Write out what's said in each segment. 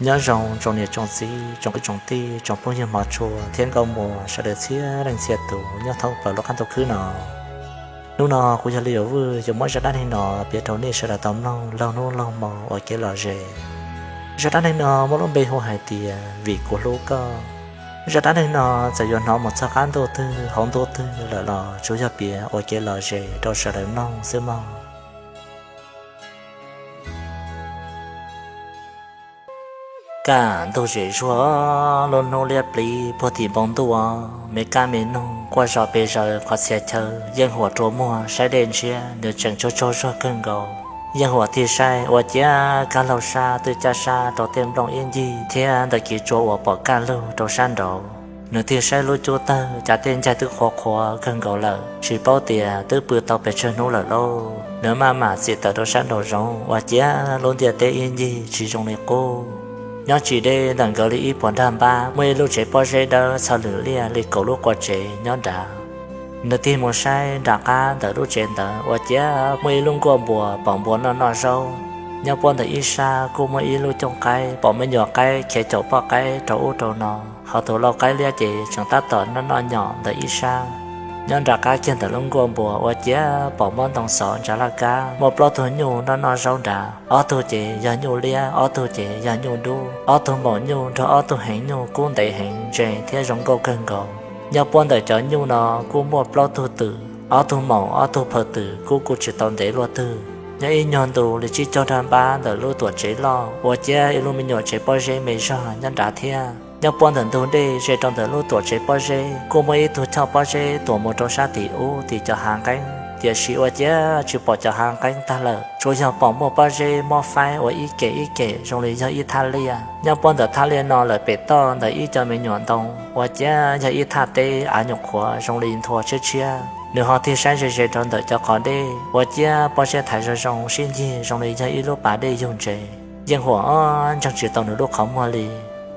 Nyob zoo tsoom niam tsoom txiv, tsoom kwv tsoom tij, tsoom phooj ywg hmov tshua thiab nkauj muam sawv daws txhia leej txhia tus nyob thoob plaws lub qab ntuj khwb no. Hnub no kuv yog Li Yuav Vwj yuav muab zaj dab neeg no piav rau nej sawv daws tau mloog laug hnub laug hmo ua kev lom zem. Zaj dab neeg no muaj lub npe hu hais tias Vim Kuv Hlub Koj. Zaj dab neeg no txawm yuav hnov mus txog qab ntuj twg hauv ntuj twg lawm los tsuas yog piav ua kev lom zem rau sawv daws mloog xwb mog. Kaj ntug zem zuag, lub hnub liab pliv puag tim npoo ntuj, me kab me noog quaj zom pes zaws qhov txhia chaw. Yeej Huam rua muag saib Dej Ntshiab, nws tseem tsaug tsaug zog kawg nkaus. Yeej Huam thiaj saib ua ciav kaj laug sab twb caj sab rau tej nplooj ib ncig thiab ntawm kev tsua uas pom kaj lug rau sab nraud. Nws thiaj saib lub cub tawg cas tej ncaig twb qhuav qhuav kawg nkaus lawm, tsis paub tias twb pw tau pes tsawg hnub lawm lauj. Nws maj mam txim tawm rau sab nraum zoov ua ciav lub ntiaj teb ib ncig tsis zoo li qub. Nyob tsis deb ntawm nkawd li ib puas nrag npab muaj ib lub tsev pob zeb dawb txho lwm liaj li kaum lub qua tsev nyob nrad. Nws tig mus saib nram qab ntawm lub tsev ntawd ua ciav muaj ib lub nkuaj npua pom npua noj noj zaub. Nyob puab ntawm ib sab kuj muaj ib lub cooj qaib pom me nyuam qaib khiav caum poj qaib rau ub rau no. Ho tus lau qaib liab ces tseem tab tom noj noj nyom ntawm ib sab. Nyob nram qab kiag ntawm lub nkuaj npua ua ciav pom muab ntoo xov ntsa laj kab muaj plaub tug nyuj noj noj zaub nrad, ob tug ces yog nyuj liab, ob tug ces yog nyuj dub. Ob tug maum nyuj nrog ob tug heev nyuj kub ntev heev ntse thiab zoo nkauj kawg nkaus. Nyob puab ntawm cov nyuj no kuj muaj plaub tug twm, ob tug maum ob tug phaw twm kub kuj tsis tau ntev luaj twg. Nyob ib nyuag ntu li tsib caug nrag npab ntawm lub tuam tsev loj ua ciav ib lub me nyuam tsev pob zeb me zog nyob nrad thiab. Nyob puab ntawm ntug dej ze rau ntawm lub tuam tsev pob zeb kuj muaj ib tug choj pob zeb tuam mus rau sab tim ub tim cov hav nqeeb, tiam sis ua ciav tsis pom cov hav nqeeb tag lawm, tsuas yog pom muaj pob zeb mob faib ua ib kem ib kem zoo li yog ib thaj liaj. Nyob puab ntawm thaj liaj no lawm pem toj ntawm ib co me nyuam ntoo ua ciav yog ib thaj teb av nyuam qhuav zoo li nthua tshiab tshiab. Nws ho tig saib ze ze rau ntawm cov qhov dej ua ciav pob zeb thaiv zoo zoo sib ncig zoo li yog ib lub pas dej yug ntses. Yeej Huam ob ntseeg tsis tau nws lub qhov muag li.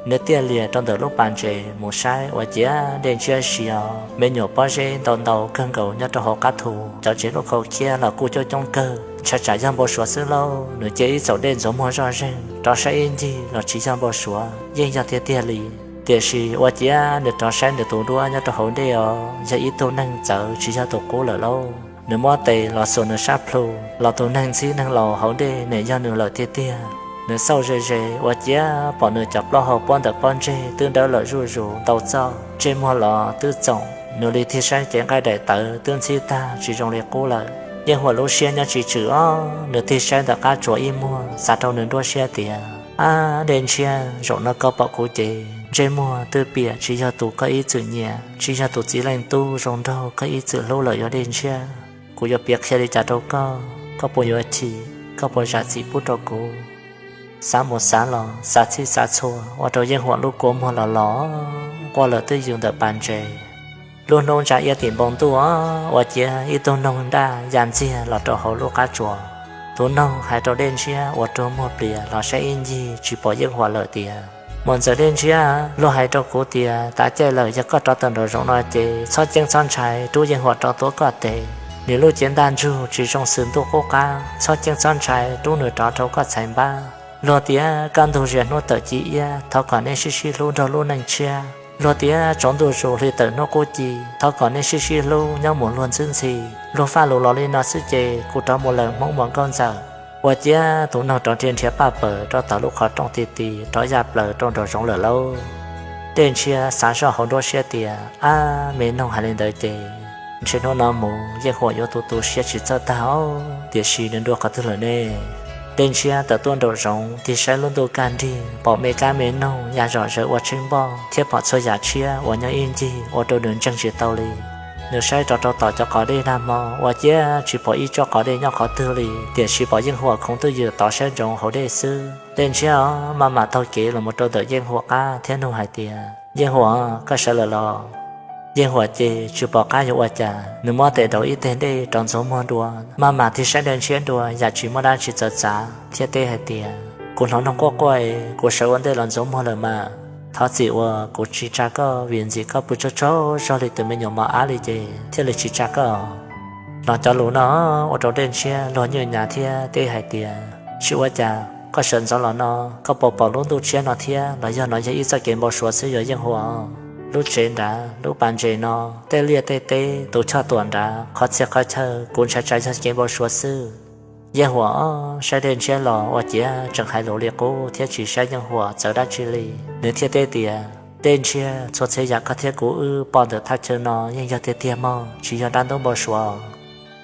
Nws thiaj lias rau ntawm lub pas ntses mus saib ua ciav Dej Ntshiab sios me nyuam pob zeb ntau ntau kawg nkaus nyob rau hauv qab thu. Cov tsev lub khau khiab los kuj coob coob kawg, ntshai tsam yog npau suav xwb lauj. Nws cia ib txaum dej ntxuav muag zoj zeeg rov saib ib ncig los tsis yog npau suav, yeej yog tiag tiag li. Tiam sis ua ciav nws rov saib nws tus duab nyob rau hauv dej os, yog ib tug neeg txawv tsis yog tus qub lawm lauj. Nws muab tes los xuas nws sab plhu los tus neeg ntxhib neeg laus hauv dej nim yog nws lawm tiag tiag. Nws xauj ze ze ua ciav pom nws cov plaub hau puab ntawm pob ntseg twb dawb lawm zuj zus ntau txoj, ntsej muag los twb txoom, nws li tig saib cev nqaij daim tawv twb ntxhib tag tsis zoo li qub lawm. Yeej Huam lub siab nyob tsis tswm os, nws tig saib ntawm qab tsuas ib muag xav rau nws nruab siab tias, ab, Dej Ntshiab, zaum no koj pom kuv ces ntsej muag twb piam tsis yog tus koj ib txwm nyiam, tsis yog tus txiv leej tub zoo nraug koj ib txwm hlub lawm yuav Dej Ntshiab. Kuv yuav piav qhia li cas rau koj, koj puas yuav chim, koj puas zam txim pub rau kuv? Xav mus xav los xav txhij xav txhua ua rau Yeej Huam lub kua muag los los quaj lawm twb yws ntawm pas ntses. Lub hnub ntsa iab tim npoo ntuj ua ciav ib tug noog daj ya ntxiag los rau hauv lub qab tsuas. Tus noog hais rau Dej Ntshiab uas rua muag plias los saib ib ncig tsis pom Yeej Huam lawm tias, Muam ntxawm Dej Ntshiab, luag hais rau kuv tias tav caij lawm yog koj rov tawm nraum zoov no ces txhob ceeb txhob ntshai, rub Yeej Huam rov tuav koj tes. Nws lub cev ntaj ntsug tsis zoo xws ntuj qub qab, txhob ceeb txhob ntshai, rub nws rov rau koj txhais npab. Luag tias kaj ntug zias hnub tawm ci iab, thov kom nej sib sib hlub nrog lub neej tshiab. Luag tias tsaus ntuj zus hli tawm hnub qub ci, thov kom nej sib sib hlub nyob mus luag ntxwb ntxhi. Luag faj lus los li no xwb ces kuv rov mus lawm Hmoob muam nkauj ntxawm. Ua ciav tus noog rov nrhiav nrhiav paj pawg rau tom lub qhov rooj ti ti rov ya plaws rau nraum zoov lawm lauj. Dej Ntshiab xav zoj hauv nruab siab tias, ab, me noog hais li ntawd ces ntshe hnub no mus Yeej Huam yuav tu tu siab tsis txawj tag os, tiam sis nws dua qhov twg lawm ne? Dej Ntshiab tawm tuaj nraum zoov tig saib lub ntuj kaj nrig, pom me kab me noog ya zom zaws ua tsheej npoj thiab pom txhua yam tshiab uas nyob ib ncig ua rau nws ntseeg tsis tau li. Nws saib rov rau tom cov qhov dej nag hmo ua ciav tsis pom ib tsob qhov dej nyob qhov twg li, tiam sis pom Yeej Huam khoov twj ywm tov sab ntsoov hauv dej xwb. Dej Ntshiab maj mam taug kev los mus rau ntawm Yeej Huam qab thiab nug hais tias, Yeej Huam, koj sawv lawm los? Yeej Huam ces tsis pom qab yuav ua cas, nws muab tes daus ib teg dej rov ntxuav muag dua, maj mam tig saib Dej Ntshiab dua yam tsis muaj dab tsi txawv txav thiab teb hais tias, Kuv hnov noog quaj quaj es kuv sawv ua ntej los ntxuav muag lawm mas. Thov txim uas kuv tsis tsa koj vim ntxim koj pw tsaug tsaug zog li tus me nyuam mos ab li ces thiaj li tsis tsa koj. Hnov cov lus no ua rau Dej Ntshiab luag nyuaj nyav thiab teb hais tias, Tsis ua cas, Koj sawv ntxov los no, koj puas pom lub ntuj tshiab no thiab los yog no yog ib txoj kev npau suav xwb yuav Yeej Huam? Lub tsev nrad lub pas ntses no, tej liaj tej teb tus choj tuam nrad, qhov txhia qhov chaw, kuv ntshai tsam yog kev npau suav xwb. Yeej Huam saib Dej Ntshiab los ua ciav tseem hais lus li qub thiab tsis saib Yeej Huam txawv dab tsi li. Nws thiaj teb tias, Dej Ntshiab, txhua txhia yam koj thiab kuv wb pom ntawm thaj chaw no yeej yog tiag tiag mog, tsis yog dab ntub npau suav.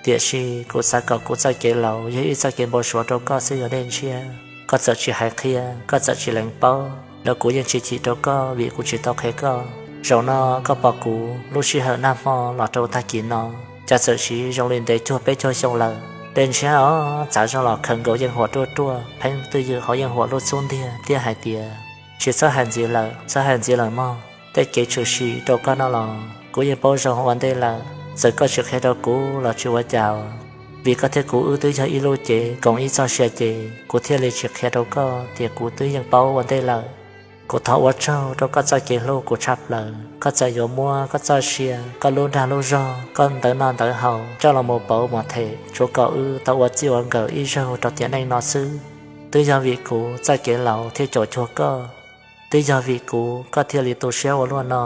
Tiam sis kuv xav kom kuv txoj kev laus yog ib txoj kev npau suav rau koj xwb yuav Dej Ntshiab. Koj txawm tsis hais qhia, koj txawm tsis lees paub los kuv yeej tsis chim rau koj vim kuv tsis tau qhia koj. Zaum no koj pom kuv lub sij hawm nag hmo los rau tag kis no, cas txawm siv zoo li ntev cuag peb caug xyoo lawm. Dej Ntshiab os txav zog los khawm nkaus Yeej Huam ruaj ruaj, pheej twj ywm hauv Yeej Huam lub xub ntiag thiab hais tias, Tsis txhob hais ntxiv lawm, txhob hais ntxiv lawm mog. Tej kev tshwm sim rau koj no los kuv yeej paub zoo ua ntej lawm, txawm koj tsis qhia rau kuv los tsis ua cas, vim koj thiab kuv wb twb yog ib lub cev koom ib txoj sia ces kuv thiaj li tsis qhia rau koj tias kuv twb yeej paub ua ntej lawm. Kuv thov ua tsaug rau koj txoj kev hlub kuv tshaj plaws, koj txawm yuav muab koj txoj sia, koj lub dag lub zog, koj ntawv noj ntawv haus coj los mus pauv mus them tsuav kom wb tau ua txij ua nkawm ib zaug rau tiam neej no xwb. Twb yog vim kuv txoj kev laus thiaj caum cuag koj, twb yog vim kuv koj thiaj li tu siab ua luaj no,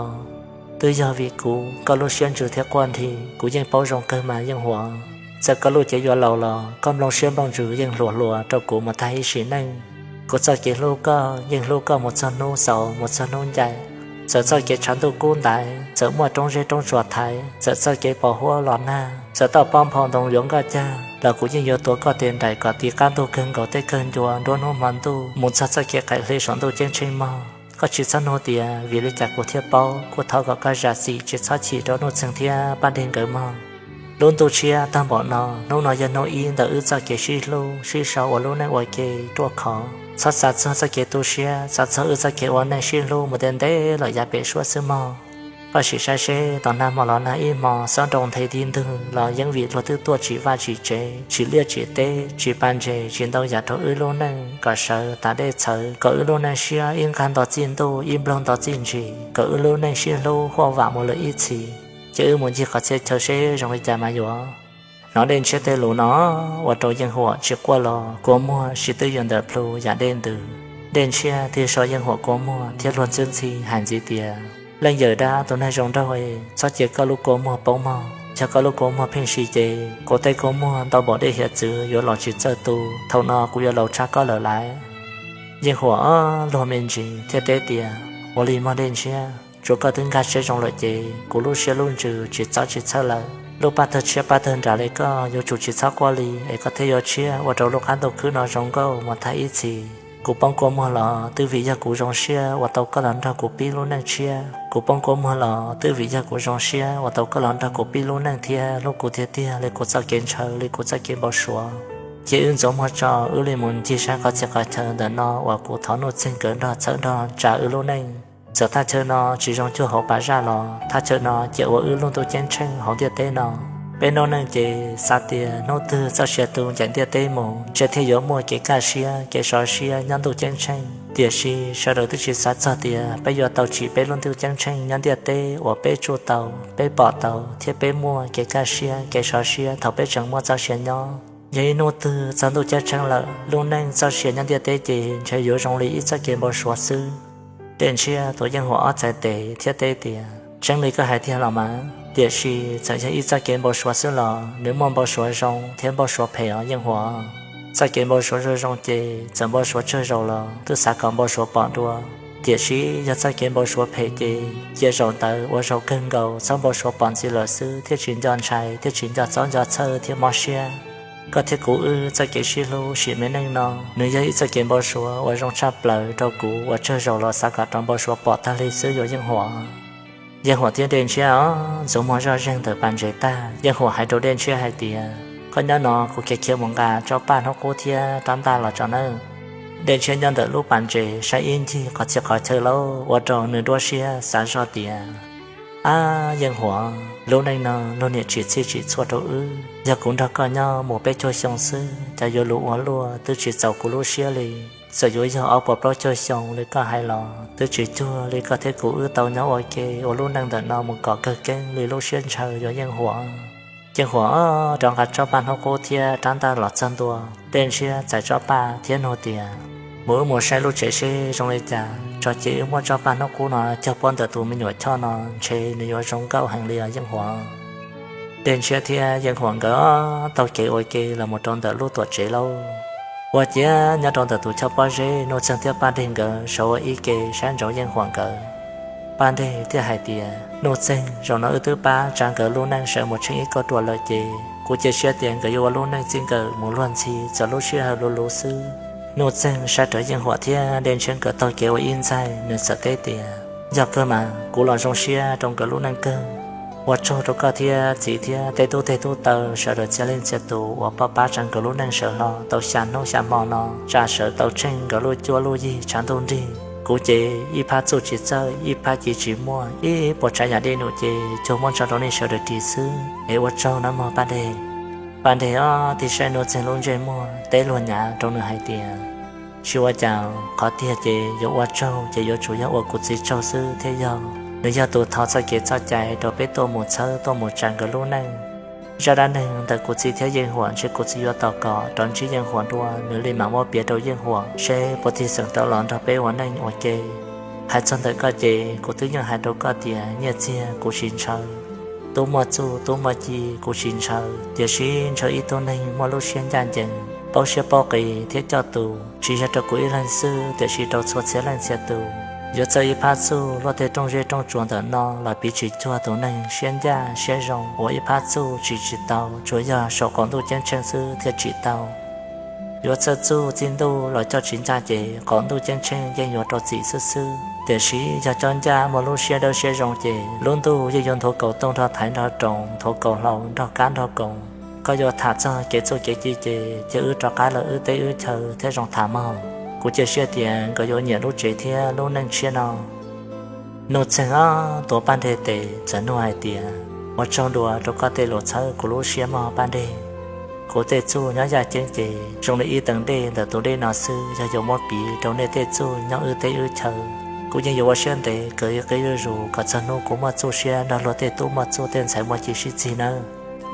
twb yog vim kuv koj lub siab ntsws thiab quaj nthi. Kuv yeej paub zoo kawg mas Yeej Huam, txawm koj lub cev yuav laus los koj nplooj siab nplooj ntsws yeej hluas hluas rau kuv mus tag ib sim neej. Kuv txoj kev hlub koj yeej hlub koj mus txog hnub xaus mus txog hnub ncaim. Txawm txoj kev tshav ntuj kub ntaiv, txawm muaj roob zeb roob tsuas thaiv, txawm txoj kev pos huab los nag, txawm toj pob nphau ntoo yuav nkoj cag los kuv yeej yuav tuav koj tes nraim kom tiv qab ntug kawg nkaus tej kawg ncua nruab hnub hmo ntuj mus txog txoj kev qaim hli saum ntuj ceeb tsheej mog. Koj tsis txhob nug tias vim li cas kuv thiaj paub, kuv thov kom koj zam txim tsis txhob chim rau Nuj Txeeg thiab Paj Dej nkawd mog. Lub ntuj tshiab tag npaum no, hnub no yog hnub ib ntawm wb txoj kev sib hlub sib sau ua lub neej ua ke ruaj khov. Txhob xav txog txoj kev tu siab, xav txog wb txoj kev ua neej sib hlub mus ntev ntev lawm yav pem suab xwb mog. Koj sim saib seb tom nag hmo los nag ib hmo, xob nroo nthe tib ntug los yeej vim luag twb tuaj tsim vaj tsim tsev, tsim liaj tsim teb, tsim pas ntses, tsim ntau yam rau wb lub neej kom sawv tas dej txhawv, kom wb lub neej siab ib nqag nto txij ntuj ib nploog nto txij ntsis, kom wb lub neej sib hlub huaj vam mus lawm ib txhis. Ces wb mus ncig qhov txhia chaw seb zoo li cas mas yuav. Hnov Dej Ntshiab tej lus no ua rau Yeej Huam tsis quaj los kua muag sib twb yuav ntawm plhu yam dej ntws. Dej Ntshiab tig so Yeej Huam kua muag thiab luag ntxwb ntxhi hais ntxiv tias, Leej yawm dab tus neeg zoo nraug, txhob cia koj lub kua muag poob mog. Yog koj lub kua muag pheej si ces kuv tej kua muag ntau npaum dej hiav txwv yuav los tsis txawj tu. Thaum no kuv yuav laus tshaj koj lawm lauj. Yeej Huam luag me ntsis thiab teb tias, Ua li mog Dej Ntshiab, tsuav koj twb nkag siab zoo lawm ces kuv lub siab lub ntsws tsis txob tsis txhawj lawm. Lub paj tawg tshiab paj tawg nras li koj yuav tsum tsis txhob quaj li es koj thiaj yuav tshiab ua rau lub qab ntuj khwb no zoo nkauj mus tag ib txhis. Kuv poob kua muag los twb vim yog kuv zoo siab uas tau koj los nrog kuv pib lub neej tshiab. Kuv poob kua muag los twb vim yog kuv zoo siab uas tau koj los nrog kuv pib lub neej thiab hlub kuv tiag tiag li kuv txoj kev ntshaw li kuv txoj kev npau suav. Cia wb ntxuav muag tso, wb li mus ncig saib qhov txhia qhov chaw ntawm no uas kuv thov Nuj Txeeg nkawd nrog txhawb nrog tsa wb lub neej. Txawm thaj chaw no tsis zoo cuag hauv pas zaj los thaj chaw no cia ua wb lub ntuj ceeb tsheej hauv ntiaj teb no. Peb noob neej ces xav tias hnub twg txoj sia tu ncaim ntiaj teb mus ntshe thiaj yuav muaj kev kaj siab kev sov siab nyob ntuj ceeb tsheej. Tiam sis sawv daws twb tsis xav txog tias peb yuav tau tsim peb lub ntuj ceeb tsheej nyob ntiaj teb uas peb tsuj tau, peb pom tau thiab peb muaj kev kaj siab kev sov siab thaum peb tseem muaj txoj sia nyob. Yog ib hnub twg txog ntuj ceeb tsheej lawm, lub neej txoj sia nyob ntiaj teb ces ntshe yuav zoo li ib txoj kev npau suav xwb. Dej Ntshiab tus Yeej Huam ob txhais tes thiab teb tias, Tseeb li koj hais tiag los mas, tiam sis txawm yog ib txoj kev npau suav xwb los nws muaj npau suav zoo thiab npau suav phem os Yeej Huam. Txoj kev npau suav zoo zoo ces txawm npau suav tsawg zaus los twb xav kom npau suav pom dua. Tiam sis yog txoj kev npau suav phem ces cia zaum ntawd ua zaum kawg nkaus txhob npau suav pom ntxiv lawm xwb thiaj tsis nco ntshai thiab tsis nco txob nco txhawj thiab mob siab. Koj thiab kuv wb txoj kev sib hlub sim me neej no, nws yog ib txoj kev npau suav uas zoo tshaj plaws rau kuv uas tsawg zaus los xav kom rov npau suav pom tag li xwb yuav Yeej Huam. Yeej Huam thiab Dej Ntshiab os ntxuav muag zoj zeeg ntawm pas ntses tag, Yeej Huam hais rau Dej Ntshiab hais tias, Koj nyob no kuv khiav khiav mus nqa tsob paj hnub qub thiab rab ntaj los tso nawb. Dej Ntshiab nyob ntawm lub pas ntses saib ib ncig qhov txhia qhov chaw lauj, ua rau nws nruab siab xav zoj tias, Ab Yeej Huam, lub neej no luag niam tsim txhij tsim txhua rau wb. Yog kuv nrog koj nyob mus peb caug xyoo xwb cas yuav luv ua luaj twb tsis txaus kuv lub siab li. Txawm yuav yog ob puas plaub caug xyoo li koj hais los twb tsis cuag li koj thiab kuv wb tau nyob ua ke ua lub neej ntawm no mus kom kawg keeb li lub siab ntshaw yuav Yeej Huam. Yeej Huam rov nqa tsob paj hnub qub thiab rab ntaj los txog ntua, Dej Ntshiab txais tsob paj thiab nug tias, Mus wb mus saib lub tsev seb zoo li cas, tso ces wb muab tsob paj hnub qub no cog puab ntawm tus me nyuam Choj no, ntshe nws yuav zoo nkauj heev li os Yeej Huam. Dej Ntshiab thiab Yeej Huam nkawd taug kev ua ke los mus rau ntawm lub tuam tsev lauj. Ua ciav nyob rau ntawm tus choj pob zeb, Nuj Txeeg thiab Paj Dej nkawd sawv ua ib ke saib ntsoov Yeej Huam nkawd. Paj Dej thiaj hais tias, Nuj Txeeg, zaum no wb twb pab tsa nkawd lub neej sawv mus tsheej ib kauj ruam lawm ces kuv cia siab tias nkawd yuav ua lub neej txij nkawm mus luag ntxhi txog lub sij hawm luv luv xwb. Nuj Txeeg saib rawv Yeej Huam thiab Dej Ntshiab nkawd taug kev ua ib ntxaig, nws txawm teb tias, Yog kawg mas, kuv los zoo siab rau nkawd lub neej kawg. Ua tsaug rau koj thiab txiv thiab tej tub teg tub taw sawv daws txhia leej txhia tus uas pab pab tsa nkawd lub neej sawv hlo tau xya hnub xya hmo no, tsa sawv tau tsheej nkawd lub cuab lub yig tshav ntuj nrig. Kuv ces ib phab txuj tsis txawj, ib phab ci tsis muaj, ib puas tsav yam dej num ces cuag muab tso rau nej sawv daws ris xwb es ua tsaug nawb mog Paj Dej. Paj Dej ob tig saib Nuj Txeeg lub ntsej muag teb luag nyav rau nws hais tias, Tsis ua cas, qhov tiag ces yuav ua tsaug ces yuav tsum yog ua kuv txiv tsaug xwb thiab yog. Nws yog tus thov txoj kev txoj cai rau peb tuaj mus txhawb tuaj mus tsa nkawd lub neej. Zaj dab neeg ntawm kuv txiv thiab Yeej Huam ntshe kuv txiv yuav tos kom rov ntsib Yeej Huam dua nws li mam muab piav rau Yeej Huam seb puas tig xeem tau los nrog peb ua neej ua ke. Hais txog ntawm koj ces kuv twb yeej hais rau koj tias nyiaj txiag kuv tsis ntshaw, tub muaj txuj tub muaj ci kuv tsis ntshaw, tiam sis ntshaw ib tug neeg muaj lub siab ncaj ncees, paub siab paub qis thiab coj tus tsis yog rau kuv ib leeg xwb tiam sis rau txhua txhia leej txhia tus. Yuav txawj ib phab txuj, luaj tej rooj zeb rooj tsuas ntawm no los piv tsis cuag tus neeg siab ncaj siab zoo uas ib phab txuj tsis tsis tau, tsuas yog saum qaum ntuj ceeb tsheej xwb thiaj tsim tau. Yuav txawj txuj txij ntuj los coj tsis ncaj ces qaum ntuj ceeb tsheej yeej yuav rau txim xwb xwb, tiam sis yog coj ncaj muaj lub siab dawb siab zoo ces lub ntuj yeej yuav nthuav kaus tooj nrog thaiv nrog roos, nthuav kaus hlau nrog kab nrog koos. Koj yuav tham txog kev txuj kev ci ces cia wb rov qab lawm wb teb wb chaw thiab zoo tham mog. Kuv cia siab tias nkawd yuav nyiam lub tsev thiab lub neej tshiab no. Nuj Txeeg ob tuav Paj Dej tes txawm nug hais tias, Ua tsaug dua rau koj tej lus txhawb kuv lub siab mog Paj Dej. Kuv tej txuj nyob yaj ceeb ces zoo li ib teev dej ntawm tus dej no xwb, yog yuav muab piv rau nej tej txuj nyob wb teb wb chaw, kuv yeej yuav ua siab ntev kawm ib qib zuj zus kom txog hnub kuv muaj txuj siab nrog luag tej tub muaj txuj tej ntxhais muaj ci sib txig nawb.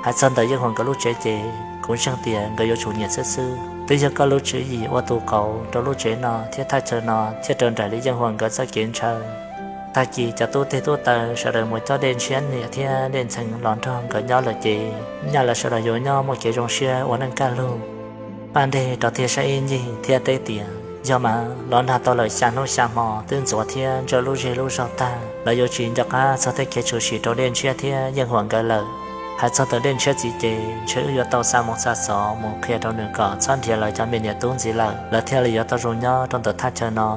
Hais txog ntawm Yeej Huam nkawd lub tsev ces kuv ntseeg tias nkawd yuav tsum nyiam xwb xwb. Twb yog koj lub tswv yim ua tus qauv rau lub tsev no thiab thaj chaw no thiaj raws nraim li Yeej Huam nkawd txoj kev ntshaw. Tag kis cov tub teg tub taw sawv daws mus coj Dej Ntshiab niam thiab Dej Ntxhee los nrog nkawd nyob lawm ces nyaj lawv sawv daws yuav nyob muaj kev zoo siab ua neej kaj lug. Paj Dej rov tig saib ib ncig thiab teb tias, Yog mas, los nag tau lawm xya hnub xya hmo twb ntxuav thiab ntsawj lub zej lub zog tag, lawv yuav tsis nco qab txog tej kev tshwm sim rau Dej Ntshiab thiab Yeej Huam nkawd lawm. Hais txog ntawm Dej Ntshiab txiv ces ntshe wb yuav tau xa moo xa xov mus qhia rau nws kom txhob nrhiav lawv cov me niam tub ntxiv lawm, lawv thiaj li yuav tau zoo nyob rau ntawm thaj chaw no.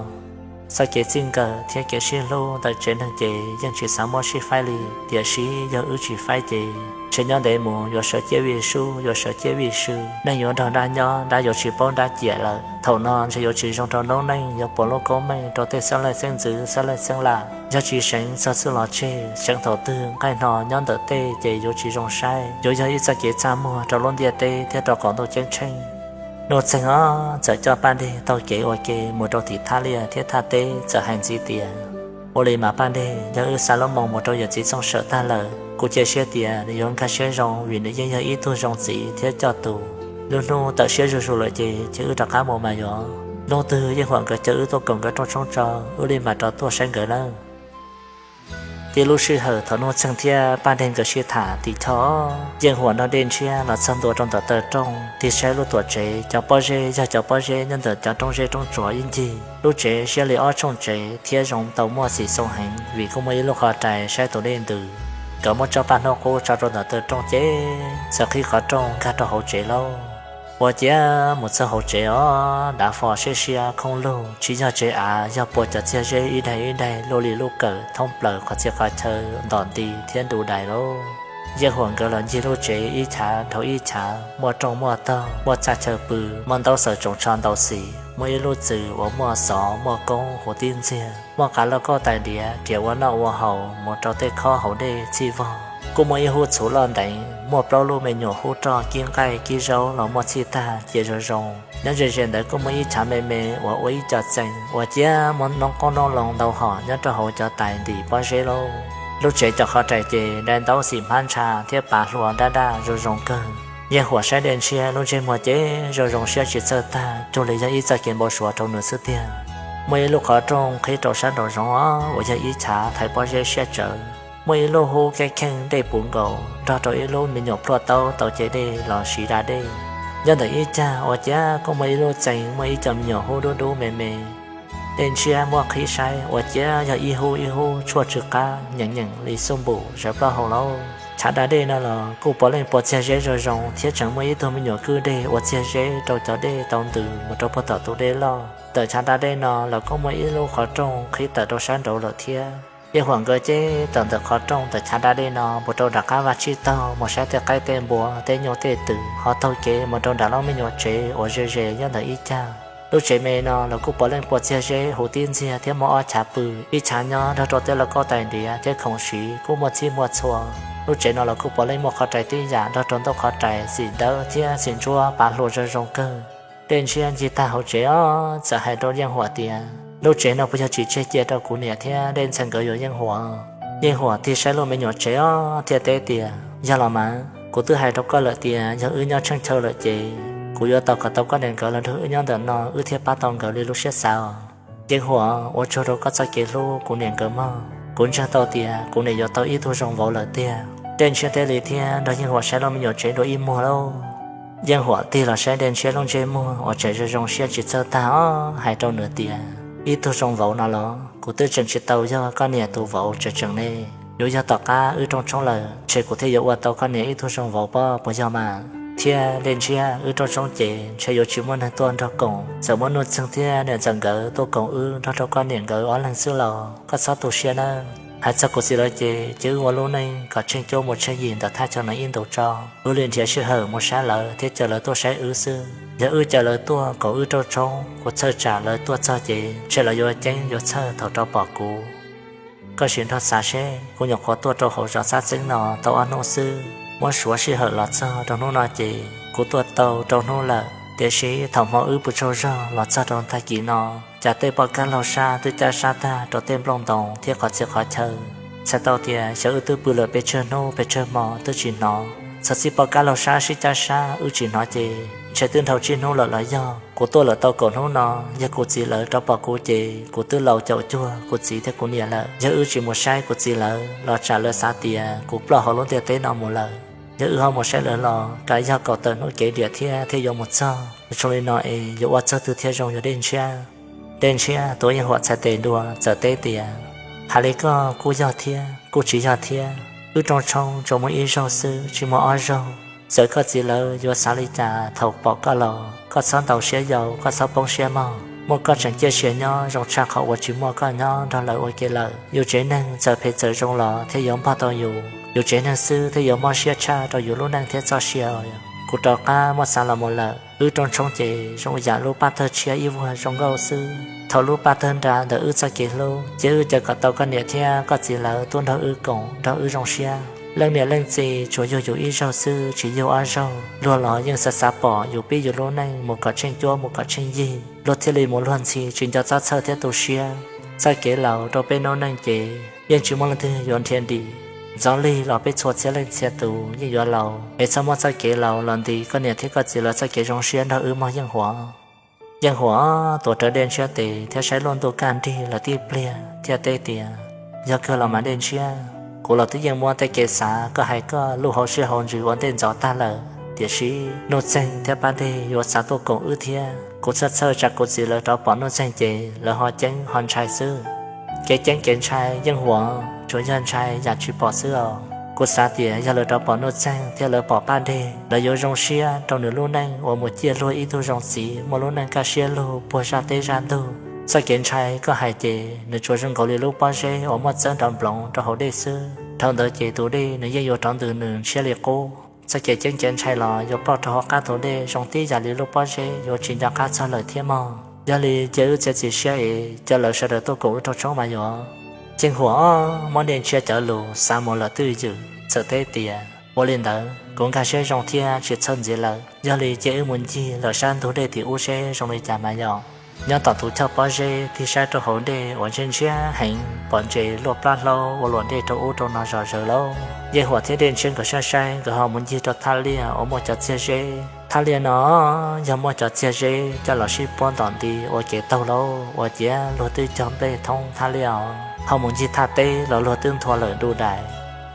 Txoj kev txij nkawm thiab kev sib hlub ntawm tsev neeg ces yeej tsis xav muab sib faib li, tiam sis yog wb tsis faib ces ntshe nyob ntev mus yuav sawv ciaj vij sub, yuav sawv ciaj vij sw, neej yuav nrog dab nyob, dab yuav tsis paub dab ciam lawm. Thaum no ntshe yuav tsis zoo rau noob neej, yuav puas lub koob meej rau tej xeeb leej xeeb ntxwv xeeb leej xeeb lam. Yog tsis seev txog txuj los tseg, seev thaum twg nqaij hno nyob ntawm tej ces yuav tsis zoo saib, yuav yog ib txoj kev txaj muag rau lub ntiaj teb thiab rau qaum ntuj ceeb tsheej. Nuj Txeeg ob txawm coj Paj Dej taug kev ua ke mus rau tim thaj liaj thiab thaj teb txawm hais ntxiv tias, Ua li mas Paj Dej, yog wb xa lub moo mus rau yawm txiv Txooj Sawm tag lawm, kuv cia siab tias nws yuav nkag siab zoo vim nws yeej yog ib tug zoo txiv thiab coj tus. Lub hnub tawm siab zuj zus lawm ces cia wb rov qab mus mas yuav. Hnub twg Yeej Huam nkawd caw wb tuaj koom nkawd rooj tshoob tso, wb li mam rov tuaj saib nkawd nawb. Tib lub sij hawm thaum Nuj Txeeg thiab Paj Dej nkawd sib tham tim Choj, Yeej Huam nrog Dej Ntshiab los txog ntua rau ntawm taw rooj, tig saib lub tuam tsev, cov pob zeb yog cov pob zeb nyob ntawm cov roob zeb roob tsuas ib ncig. Lub tsev siab li ob tshooj tsev thiab zoo tau muaj xim xoo heev vim kuj muaj ib lub qhov rai saib tus dej ntws. Nkawd muab tsob paj hnub qub tso rau ntawm taw rooj ces txawm qhib qhov rooj nkag rau hauv tsev lauj. Ua ciav mus txog hauv tsev os, dav fo siab siab khoob lug, tsis yog tsev av, yog puas cov txiag zeb ib daig ib daig luaj li lub kawm thoob plaws qhov txhia qhov chaw ntom nti thiab ntu dais lauj. Yeej Huam nkawd los ncig lub tsev ib chav dhau ib chav, muaj rooj muaj tog, muaj txaj chaw pw, muaj ntaub xaws tsoos tsho ntau xim, muaj ib lub txwm uas muaj xov muaj koob huv tib ntxiag, muaj qav lauj kaub tais diav riam ua noj ua haus mus rau tej khob hauv dej txhij vog. Kuj muaj ib hub txhuv loj nteev, muaj plaub lub me nyuam hub roj kib nqaij kib zaub los muaj txhij tag cia zoo zoo. Nyob ze ze ntawd kuj muaj ib chav me me uas ua ib co txee, ua ciav muaj noob qoob noob loo ntau hom nyob rau hauv cov tais ntim pob zeb lauj. Lub tsev cov qhov rais ces dai ntaub xim hmab ntsha thiab pav hlua dab daj zoo zoo kawg. Yeej Huam saib Dej Ntshiab lub ntsej muag ces zoo zoo siab tsis txawj tag, cuag li yog ib txoj kev npau suav rau nws xwb tiag. Muaj ib lub qhov rooj qhib rau sab nraum zoov uas yog ib chav thaiv pob zeb siab tsawv. Muaj ib lub hub keeb kheej dej puv nkaus nrog rau ib lub me nyuam pluaj taub tau ce dej los siv da dej. Nyob ntawm ib cag ua ciav kuj muaj ib lub txee muaj ib co me nyuam hub dub dub me me. Dej Ntshiab muab qhib saib ua ciav yog ib hub ib hub tshuaj tsw qab nyeem nyeem li xuj npum zawv plaub hau lauj. Chav da dej no los kuj puav leej puas txiag zeb zoo zoo thiab tseem muaj ib tug me nyuam kwj dej ua txiag zeb rau cov dej tau ntws mus rau puag tom tus dej loj. Ntawm chav da dej no los kuj muaj ib lub qhov rooj qhib tawm rau sab nraud lawm thiab. Yeej Huam nkawd ces tawm ntawm qhov rooj ntawm chav da dej no mus rau nram qab vaj tsib taug mus saib tej qaib tej npua tej nyuj tej twm ho taug kev mus rau nram lub me nyuam tsev uas ze ze nyob ntawm ib cag. Lub tsev me no los kuj puav leej puas txiag zeb huv tib ntxiag thiab muaj ob chav pw, ib chav nyob nrog rau tej lauj kaub tais ntiav thiab khoom siv kuj muaj txhij muaj txhua. Lub tsev no los kuj puav leej muaj qhov rais tib yam nrog rau ntaub qhov rais xim dawb thiab xim ntsuab pav hluas zoo zoo kawg. Dej Ntshiab ncig tag hauv tsev os txawm hais rau Yeej Huam tias, Lub tsev no puas yog tsis tseg cia rau kuv niam thiab Dej Ntxhee nkawd yuav Yeej Huam? Yeej Huam tig saib lub me nyuam tsev os thiaj teb tias, Yog los mas, kuv twb hais rau koj lawm tias yog wb nyob tsheej chaw lawm ces kuv yuav tos kom tau koj niam nkawd los nrog wb nyob ntawm no wb thiaj pab tau nkawd li lub siab xav os. Yeej Huam, ua tsaug rau koj txoj kev hlub kuv niam nkawd mog. Kuv ntseeg tau tias kuv niam yuav tau ib tug zoo vauv lawm tiag. Dej Ntshiab teb li thiab nrog Yeej Huam saib lub me nyuam tsev dua ib muag lauj. Yeej Huam tig los saib Dej Ntshiab lub ntsej muag uas tseem zoo zoo siab tsis txawj tag os hais rau nws tias, Ib tug zoo vauv no los kuv twb tseem tsis tau yog koj niam tus vauv tseem tseem ne. Yuav yog tom qab wb rooj tshoob lawm ntshe kuv thiaj yuav ua tau koj niam ib tug zoo vauv pob puas yog mas? Thiab Dej Ntshiab, wb rooj tshoob ces ntshe yuav tsis muaj neeg tuaj nrog koom, txawm muaj Nuj Txeeg thiab niam ntxawm nkawd tuaj koom wb nrog rau koj niam nkawd ob leeg xwb los koj txhob tu siab nawb. Hais txog kuv txiv lawv ces cia wb ua lub neej kom tsheej cuab mus tsheej yig ntawm thaj chaw no ib ntus tso, wb li nrhiav sij hawm mus saib lawv thiab caw lawv tuaj saib wb xwb. Yog wb caw lawv tuaj koom wb rooj tshoob, kuv txhawj tsam lawv tuaj txog ces ntshe lawv yuav ceeb yuav txhawj thaum rov pom kuv. Koj sim nrog xav seb, kuv nyuam qhuav tuaj rau hauv zos Xab Txeeb no tau ob hnub xwb, muab suav sij hawm los txog rau hnub no ces kuv tuaj tau rau hnub lawm. Tiam sis thaum hmo wb pw tsaug zog los txog rau tag kis no, cas tej poj kab laug sab twb cab sab tag rau tej nplooj ntoo thiab qhov txhia qhov chaw. Txhais tau tias xyov wb twb pw lawm pes tsawg hnub pes tsawg hmo twb tsis hnov txog txij poj kab laug sab sib cab sab wb tsis hnov ces ntshe twb dhau tsib hnub lawm los yog. Kuv tuaj lawm tau kaum hnub no, yog kuv txiv lawv rov pom kuv ces kuv twb laus caum cuag kuv txiv thiab kuv niam lawm. Yog wb tsis mus saib kuv txiv lawv los tsam lawv xav tias kuv ploj hauv lub ntiaj teb no mus lawm. Yog wb ho mus saib lawv los kav yog kaum tawm hnub kev diam thiab thiaj yuav mus txog. Zoo li no es yuav ua txog twg thiaj zoo yog Dej Ntshiab? Dej Ntshiab tuav Yeej Huam txhais tes dua txawm teb tias, Hais li koj kuj yog thiab kuj tsis yog thiab. Wb rooj tshoob tsuas muaj ib zaug xwb tsis muaj ob zaug. Txawm koj txiv lawv yuav xav li cas thaum pom koj los koj txhob ntaus siab yau, koj txhob poob siab mog. Muaj koj tseem ciaj sia nyob zoo tshaj qhov uas tsis muaj koj nyob nrog lawv ua ke lawm. Yus tsev neeg txawm phem txawm zoo los thiaj yuav npog tau yus. Yus tsev neeg xwb thiaj yuav mob siab tshaj rau yus lub neej thiab txoj sia. Kuv rov qab muab xav los mus lawm. Wb rooj tshoob ces zoo yam lub paj tawg tshiab ib vuag zoo nkauj xwb. Thaum lub paj tawg nra ntawm wb txoj kev hlub ces wb caw kom tau koj niam thiab koj txiv lawv tuaj nrog wb koom nrog wb zoo siab. Leej niam leej txiv tsuas yug yus ib zaug xwb tsis yug ob zaug. Luag los yeej xav xav pom yus pib yus lub neej mus kom tsheej cuab mus kom tsheej yig, luag thiaj li mus luag ntxhi tsis nco txob txhawj thiab tu siab. Txoj kev laus rau peb noob neej ces yeej tsis muaj leej twg yuav nrhiav dim. Ntxov lig los peb txhua txhia leej txhia tus yeej yuav laus, es txhob muab txoj kev laus los ntis koj niam thiab koj txiv lawv txoj kev zoo siab nrog wb mog Yeej Huam. Yeej Huam tuav rawv Dej Ntshiab tes thiab saib lub ntuj kaj nrig lawm tib pliag thiaj teb tias, Yog kawg los mas Dej Ntshiab, kuv los twb yeej muab tej kev xav koj hais koj luj hauv siab hauv ntsws ua ntej ntxov tag lawm. Tiam sis Nuj Txeeg thiab Paj Dej yuav xav tuaj koom wb thiab. Kuv txhawj txhawj tsam kuv txiv lawv rov pom Nuj Txeeg ces lawv ho ceeb ho ntshai xwb. Kev ceeb kev ntshai Yeej Huam tsuas yog ntshai yam tsis pom xwb os. Kuv xav tias yog lawv rov pom Nuj Txeeg thiab lawv pom Paj Dej, lawv yuav zoo siab rau nws lub neej uas mus ciaj luag ib tug zoo txiv muaj lub neej kaj siab lug puag zaj teb zaj ntug. Txoj kev ntshai koj hais ces nws tsuas zoo nkaus li lub pob zeb uas muaj txawb nrov nploov rau hauv dej xwb. Dhau ntawd ces tus dej nws yeej yuav rov ntws nws ntshiab li qub. Txoj kev ceeb kev ntshai los yuav ploj rau hauv qab tus dej zoo tib yam li lub pob zeb yuav tsis nco qab txog lawm thiab mog. Yog li cia wb txiav txim siab es coj lawv sawv daws tuaj koom wb rooj tshoob mas yog. Yeej Huam muab Dej Ntshiab cov lus xav mus lawm twj ywm txawm teb tias, Ua li ntawd kuv nkag siab zoo thiab tsis txhawj ntxiv lawm. Yog li cia wb mus ncig lawm sab ntug dej tim ub seb zoo li cas mas yog. Nyob tom tus choj pob zeb tig saib rau hauv dej uas ntshiab ntshiab heev, pom ntses luaj plab hlaub ua luam dej rau ub rau no zom zaws lauj. Yeej Huam thiab Dej Ntshiab nkawd saib saib, nkawd ho mus ncig rau thaj liaj uas muaj cov txiag zeb. Thaj liaj no yog muaj cov txiag zeb coj los sib puab ntom nti ua kev taug lauj, ua ciav luag twb cog nplej thoob thaj liaj os. Ho mus ncig thaj teb los luag twb nthua lawm du dais.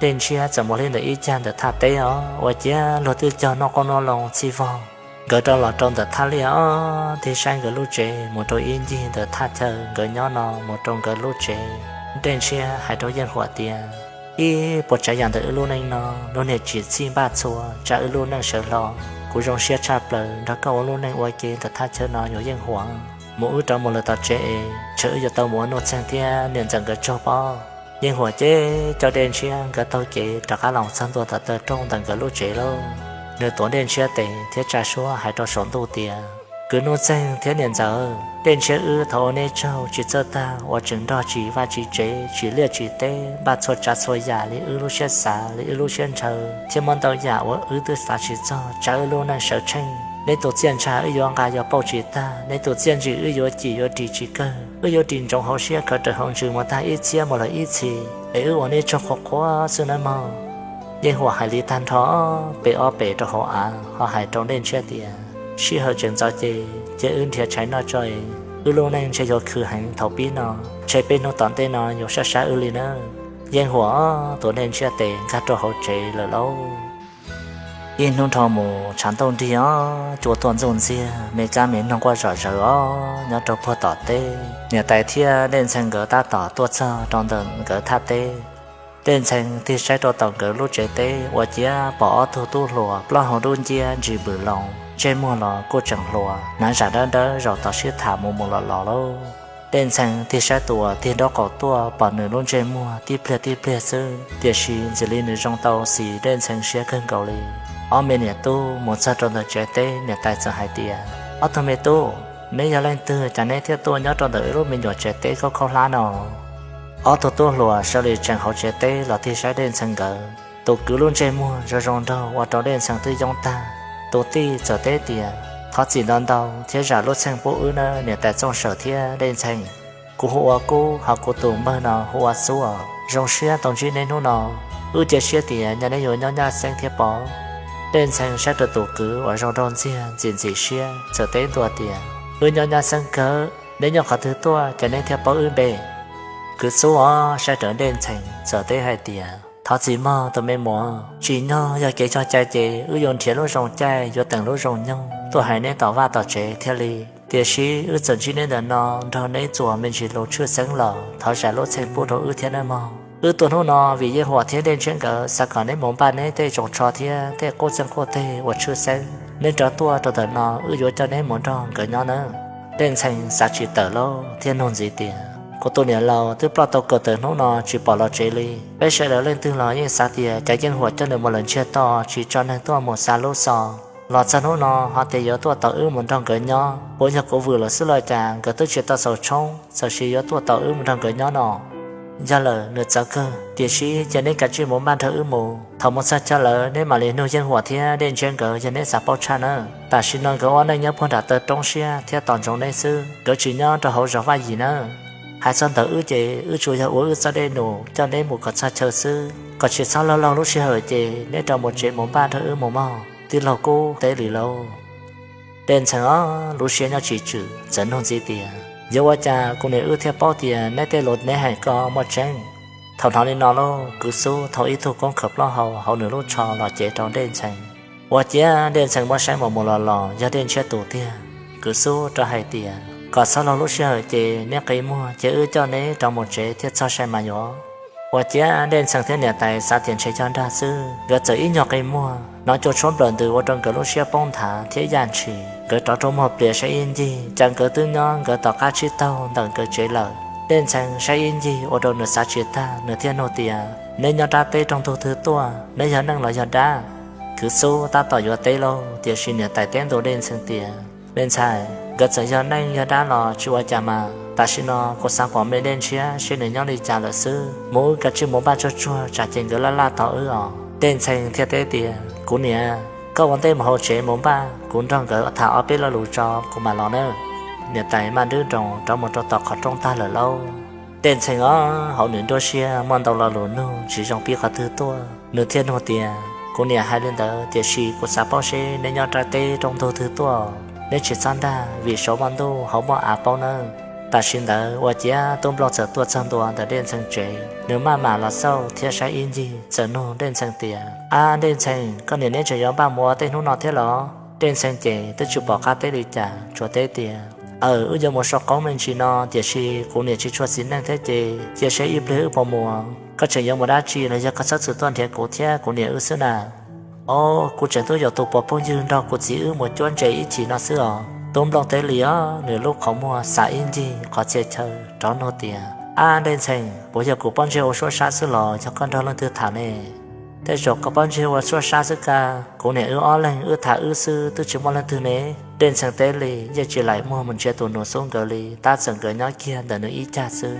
Dej Ntshiab txawm mus hli ntawm ib cag ntawm thaj teb os, ua ciav luag twb cog noj qoob noj loo txhij vog. Nkawd rov los rau ntawm thaj liaj os, tig saib nkawd lub tsev mus rau ib ncig ntawm thaj chaw nkawd nyob no mus rau nkawd lub tsev. Dej Ntshiab hais rau Yeej Huam tias, ib puas tsav yam ntawm wb lub neej no, lub niag tsim txhij npaj txhua tsa wb lub neej sawv hlo. Kuv zoo siab tshaj plaws nrog koj ua lub neej ua ke ntawm thaj chaw no yuav Yeej Huam. Mus wb rov mus lawm tom tsev es ntshe wb yuav tau mus ua Nuj Txeeg thiab niam ntxawm nkawd tsaug pob. Yeej Huam ces coj Dej Ntshiab nkawd taug kev rov qab los txog ntua tom taw rooj ntawm nkawd lub tsev lauj. Nws tuav Dej Ntshiab tes thiab tsa suab hais rau saum ntuj tias, kwv Nuj Txeeg thiab niam ntxawm, Dej Ntshiab wb thov ua neb tsaug tsis txawj tag uas tseem nrog tsim vaj tsim tsev tsim liaj tsim teb npaj txhua tsav txhua yam li wb lub siab xav li wb lub siab ntshaw thiab muab ntau yam uas wb twb xav tsis txog tsa wb lub neej sawv tsheej. Neb tus txiaj ntsha wb yuav nqa yuav pauj tsis tag, neb tus txiaj ntsig wb yuav cim yuav ris tsis kawg. Wb yuav ris ntsoov hauv siab khaws raws hauv ntsws mus tag ib txhiab mus lawm ib txhis es wb ua neb tsaug qhuav qhuav xwb nawb mog. Yeej Huam hais li tag nrho, pe ob pem rau hauv av ho hais rau Dej Ntshiab tias, sij hawm tseem ntxov ces cia wb nrhiav tshais noj tso es wb lub neej ntshe yuav khwv heev thaum pib no, ntshe peb hnub tom ntej no yuav sab sab wb li nawb. Yeej Huam tuav Dej Ntshiab tes nkag rau hauv tsev lawm lauj. Ib hnub nrho mus tshav ntuj nrig os, cua tuaj ntxuj ntxiag, me kab me noog quaj zom zaws os nyob rau puag tom teb. Niam tais thiab Dej Ntxhee nkawd tab tom tuaj txog rau ntawm nkawd thaj teb. Dej Ntxhee tig saib rau tom nkawd lub tsev teb ua ciav pom ob tug tub hluas plaub hau dub nciab ntsis npws loo, ntsej muag los kuj tseem hluas, hnav zam dawb dawb zaum tom sib tham mus mus los los lauj. Dej Ntxhee tig saib tus uas tig nraub qaum tuaj pom nws lub ntsej muag tib pliag tib pliag xwb, tiam sis ntxim li nws zoo tau xis Dej Ntxhee siab kawg nkaus li. Ob me niam tub mus txog rau ntawm tsev teb, niam tais txawm hais tias, ob tug me tub, neb yog leej twg cas neb thiaj tuaj nyob rau ntawm wb lub me nyuam tsev teb khaub khaub hlab no? Ob tug tub hluas sawv li tseem hauv tsev teb los tig saib Dej Ntxhee nkawd. Tus kwv lub ntsej muag zoo zoo nraug ua rau Dej Ntxhee twb yoob tag. Tus tij txawm teb tias, thov txim ntau ntau thiab zam lub txheej pub wb nawb niam tais Txooj Sawm thiab Dej Ntxhee. Kuv hu ua Kub, ho kuv tus npawg no hu ua Xub os. Zoo siab tau ntsib neb hnub no, wb cia siab tias nyob neb yuav nyob nyab xeeb thiab pob. Dej Ntxhee saib rau tus kwv uas zoo nraug ntxiag ntxim ntxim siab txawm teb ntua tias, wb nyob nyab xeeb kawg, neb nyob qhov twg tuaj ces neb thiaj paub wb npe? Kwv Xub os saib rawv Dej Ntxhee txawm teb hais tias, thov txim mog tus me muam, tsim nyog yog kev cog cai ces wb yuav nrhiav lub zoo caij yuav teem lub zoo nyoog tuaj hais neb tom vaj tom tsev thiaj li. Tiam sis wb txawm ntsib neb ntawm no nrog neb txuas me ntsis lus tshwj xeeb los thov zam lub txheej pub rau wb thiab nawb mog. Wb tuaj hnub no vim Yeej Huam thiab Dej Ntshiab nkawd xav kom neb mus npaj neb tej tsoos tsho thiab tej qub txeeg qub teg uas tshwj xeeb. Neb rov tuaj rau ntawm no wb yuav coj neb mus nrog nkawd nyob nawb. Dej Ntxhee xav tsis tawm lauj thiaj nug ntxiv tias, kuv tus niam laus twb ploj tau kaum tawm hnub no tsis pom los tsev li. Peb sawv daws leej twg los yeej xav tias cas Yeej Huam coj nws mus lawm ntsiag to tsis tso neeg tuaj mus xa lub xov, los txog hnub no ho tias yuav tuaj tos wb mus nrog nkawd nyob. Puas yog kuv vwm lawm xwb los cas nkawd twb tsis tau xaus tshoob txawm sis yuav tuaj tos wb mus nrog nkawd nyob no? Yog lawm nws txawv kawg, tiam sis cia neb kav tsij mus npaj nrog wb mus. Thaum mus txog chaw lawm neb mam li nug Yeej Huam thiab Dej Ntshiab nkawd yog neb xav paub tshaj nawb. Tam sim no nkawd ua neej nyob puag nram taw roob siab thiab tos ntsoov neb xwb, nkawd tsis nyob rau hauv zos Vaj Yim nawb. Hais txog ntawm wb ces wb tsuas yog ua wb txoj dej num coj neb mus kom txog chaw xwb, kom tsis txhob laug laug lub sij hawm ces neb rov mus tsev mus npaj nrog wb mus mog. Tij laug Kub teb li lauj. Dej Ntxhee os lub siab nyob tsis tswm txawm nug ntxiv tias, yuav ua cas kuv niam wb thiaj paub tias neb tej lus neb hais ko muaj tseeb? Thaum hnov li no lauj, Kwv Xub thau ib tug koob khawm plaub hau hauv nws lub tsho los cev rau Dej Ntxhee. Ua ciav Dej Ntxhee muab saib mus mus los los yog Dej Ntshiab tus tiag. Kwv Xub rov hais tias, kom txhob laug lub sij hawm ces neb qi muag ces wb coj neb rov mus tsev thiaj txog sai mas yuav. Ua ciav Dej Ntxhee thiab niam tais xav tias ntshe yog dag xwb, nkawd txawm ib nyuag qi muag, hnov cua tshuab nplawm ntws ua rau nkawd lub siab poob nthav thiab yaj ntshis. Nkawd rov rua muag plias saib ib ncig, cas nkawd twb nyob nkawd tom qab tsib taug ntawm nkawd tsev lawm. Dej Ntxhee saib ib ncig ua rau nws xav tsis tag, nws thiaj nug tias, neb nyob dab teb rau ntug twg tuaj, neb yog neej los yog dab? Kwv Xub tab tom yuav teb lauj, tiam sis niam tais teb ntua Dej Ntxhee tias, me ntxhais, nkawd txawm yog neej yog dab los tsis ua cas mas, tam sim no kuv xav pom me Dej Ntshiab seb nws nyob li cas lawm xwb. Mus wb kav tsij mus npaj tsuag tsuag tsam ces nkawd laj laj tos wb os. Dej Ntxhee thiaj teb tias, kuv niam, koj ua ntej mus hauv tsev mus npaj, kuv nrog nkawd tham ob peb lo lus tso kuv mam los nawb. Niam tais maj nrub nroos rov mus rau tom qhov rooj tag lawm lauj. Dej Ntxhee os, hauv nws nruab siab muaj ntau lo lus nug tsis zoo pib qhov twg tuaj, nws thiaj nug tias, Kuv niam hais li ntawd, tiam sis kuv xav paub seb neb nyob rau teb rau ntug twg tuaj, neb tsis txhob nrag vim saum muaj ntuj hauv muaj av paub nawb. Tam sim ntawd ua ciav tub Nplooj txawm tuaj txog ntua ntawm Dej Ntxhee tsev, nws maj mam los xauj thiab saib ib ncig txawm nug Dej Ntxhee tias, Ab Dej Ntxhee, koj niam neb tseem yuav npaj mus ua teb hnub no thiab los? Dej Ntxhee ces twb tsis pom qab teb li cas, tsuas teb tias, Aws, wb yuav mus sau qoob me ntsis no, tiam sis kuv niam tsis tshua xis neej thiab ces cia seb ib pliag wb puas mus. Koj tseem yuav mus dab tsi los yog koj txhob txwm tuaj nrhiav kuv thiab kuv niam wb xwb na? Os, kuv tseem tuaj yuav tus puas phooj ywg nrog kuv txiv wb mus cuab ntses ib chim no xwb os. Tub Nplooj teb li os, nws lub qhov muag xav ib ncig qhov txhia chaw rov nug tias, Ab Dej Ntxhee, puas yog kuv pob ntseg ua suab sab xwb los yog koj nrog leej twg tham ne? Tej zaum koj pob ntseg ua suab sab xwb kag, kuv niam wb ob leeg wb tham wb xwb twb tsis muaj leej twg ne. Dej Ntxhee teb li yeej tsis laim muag mus ntsia tus nus xub nkawd li, tab txawm nkawd nyob kiag ntawm nws ib cag xwb.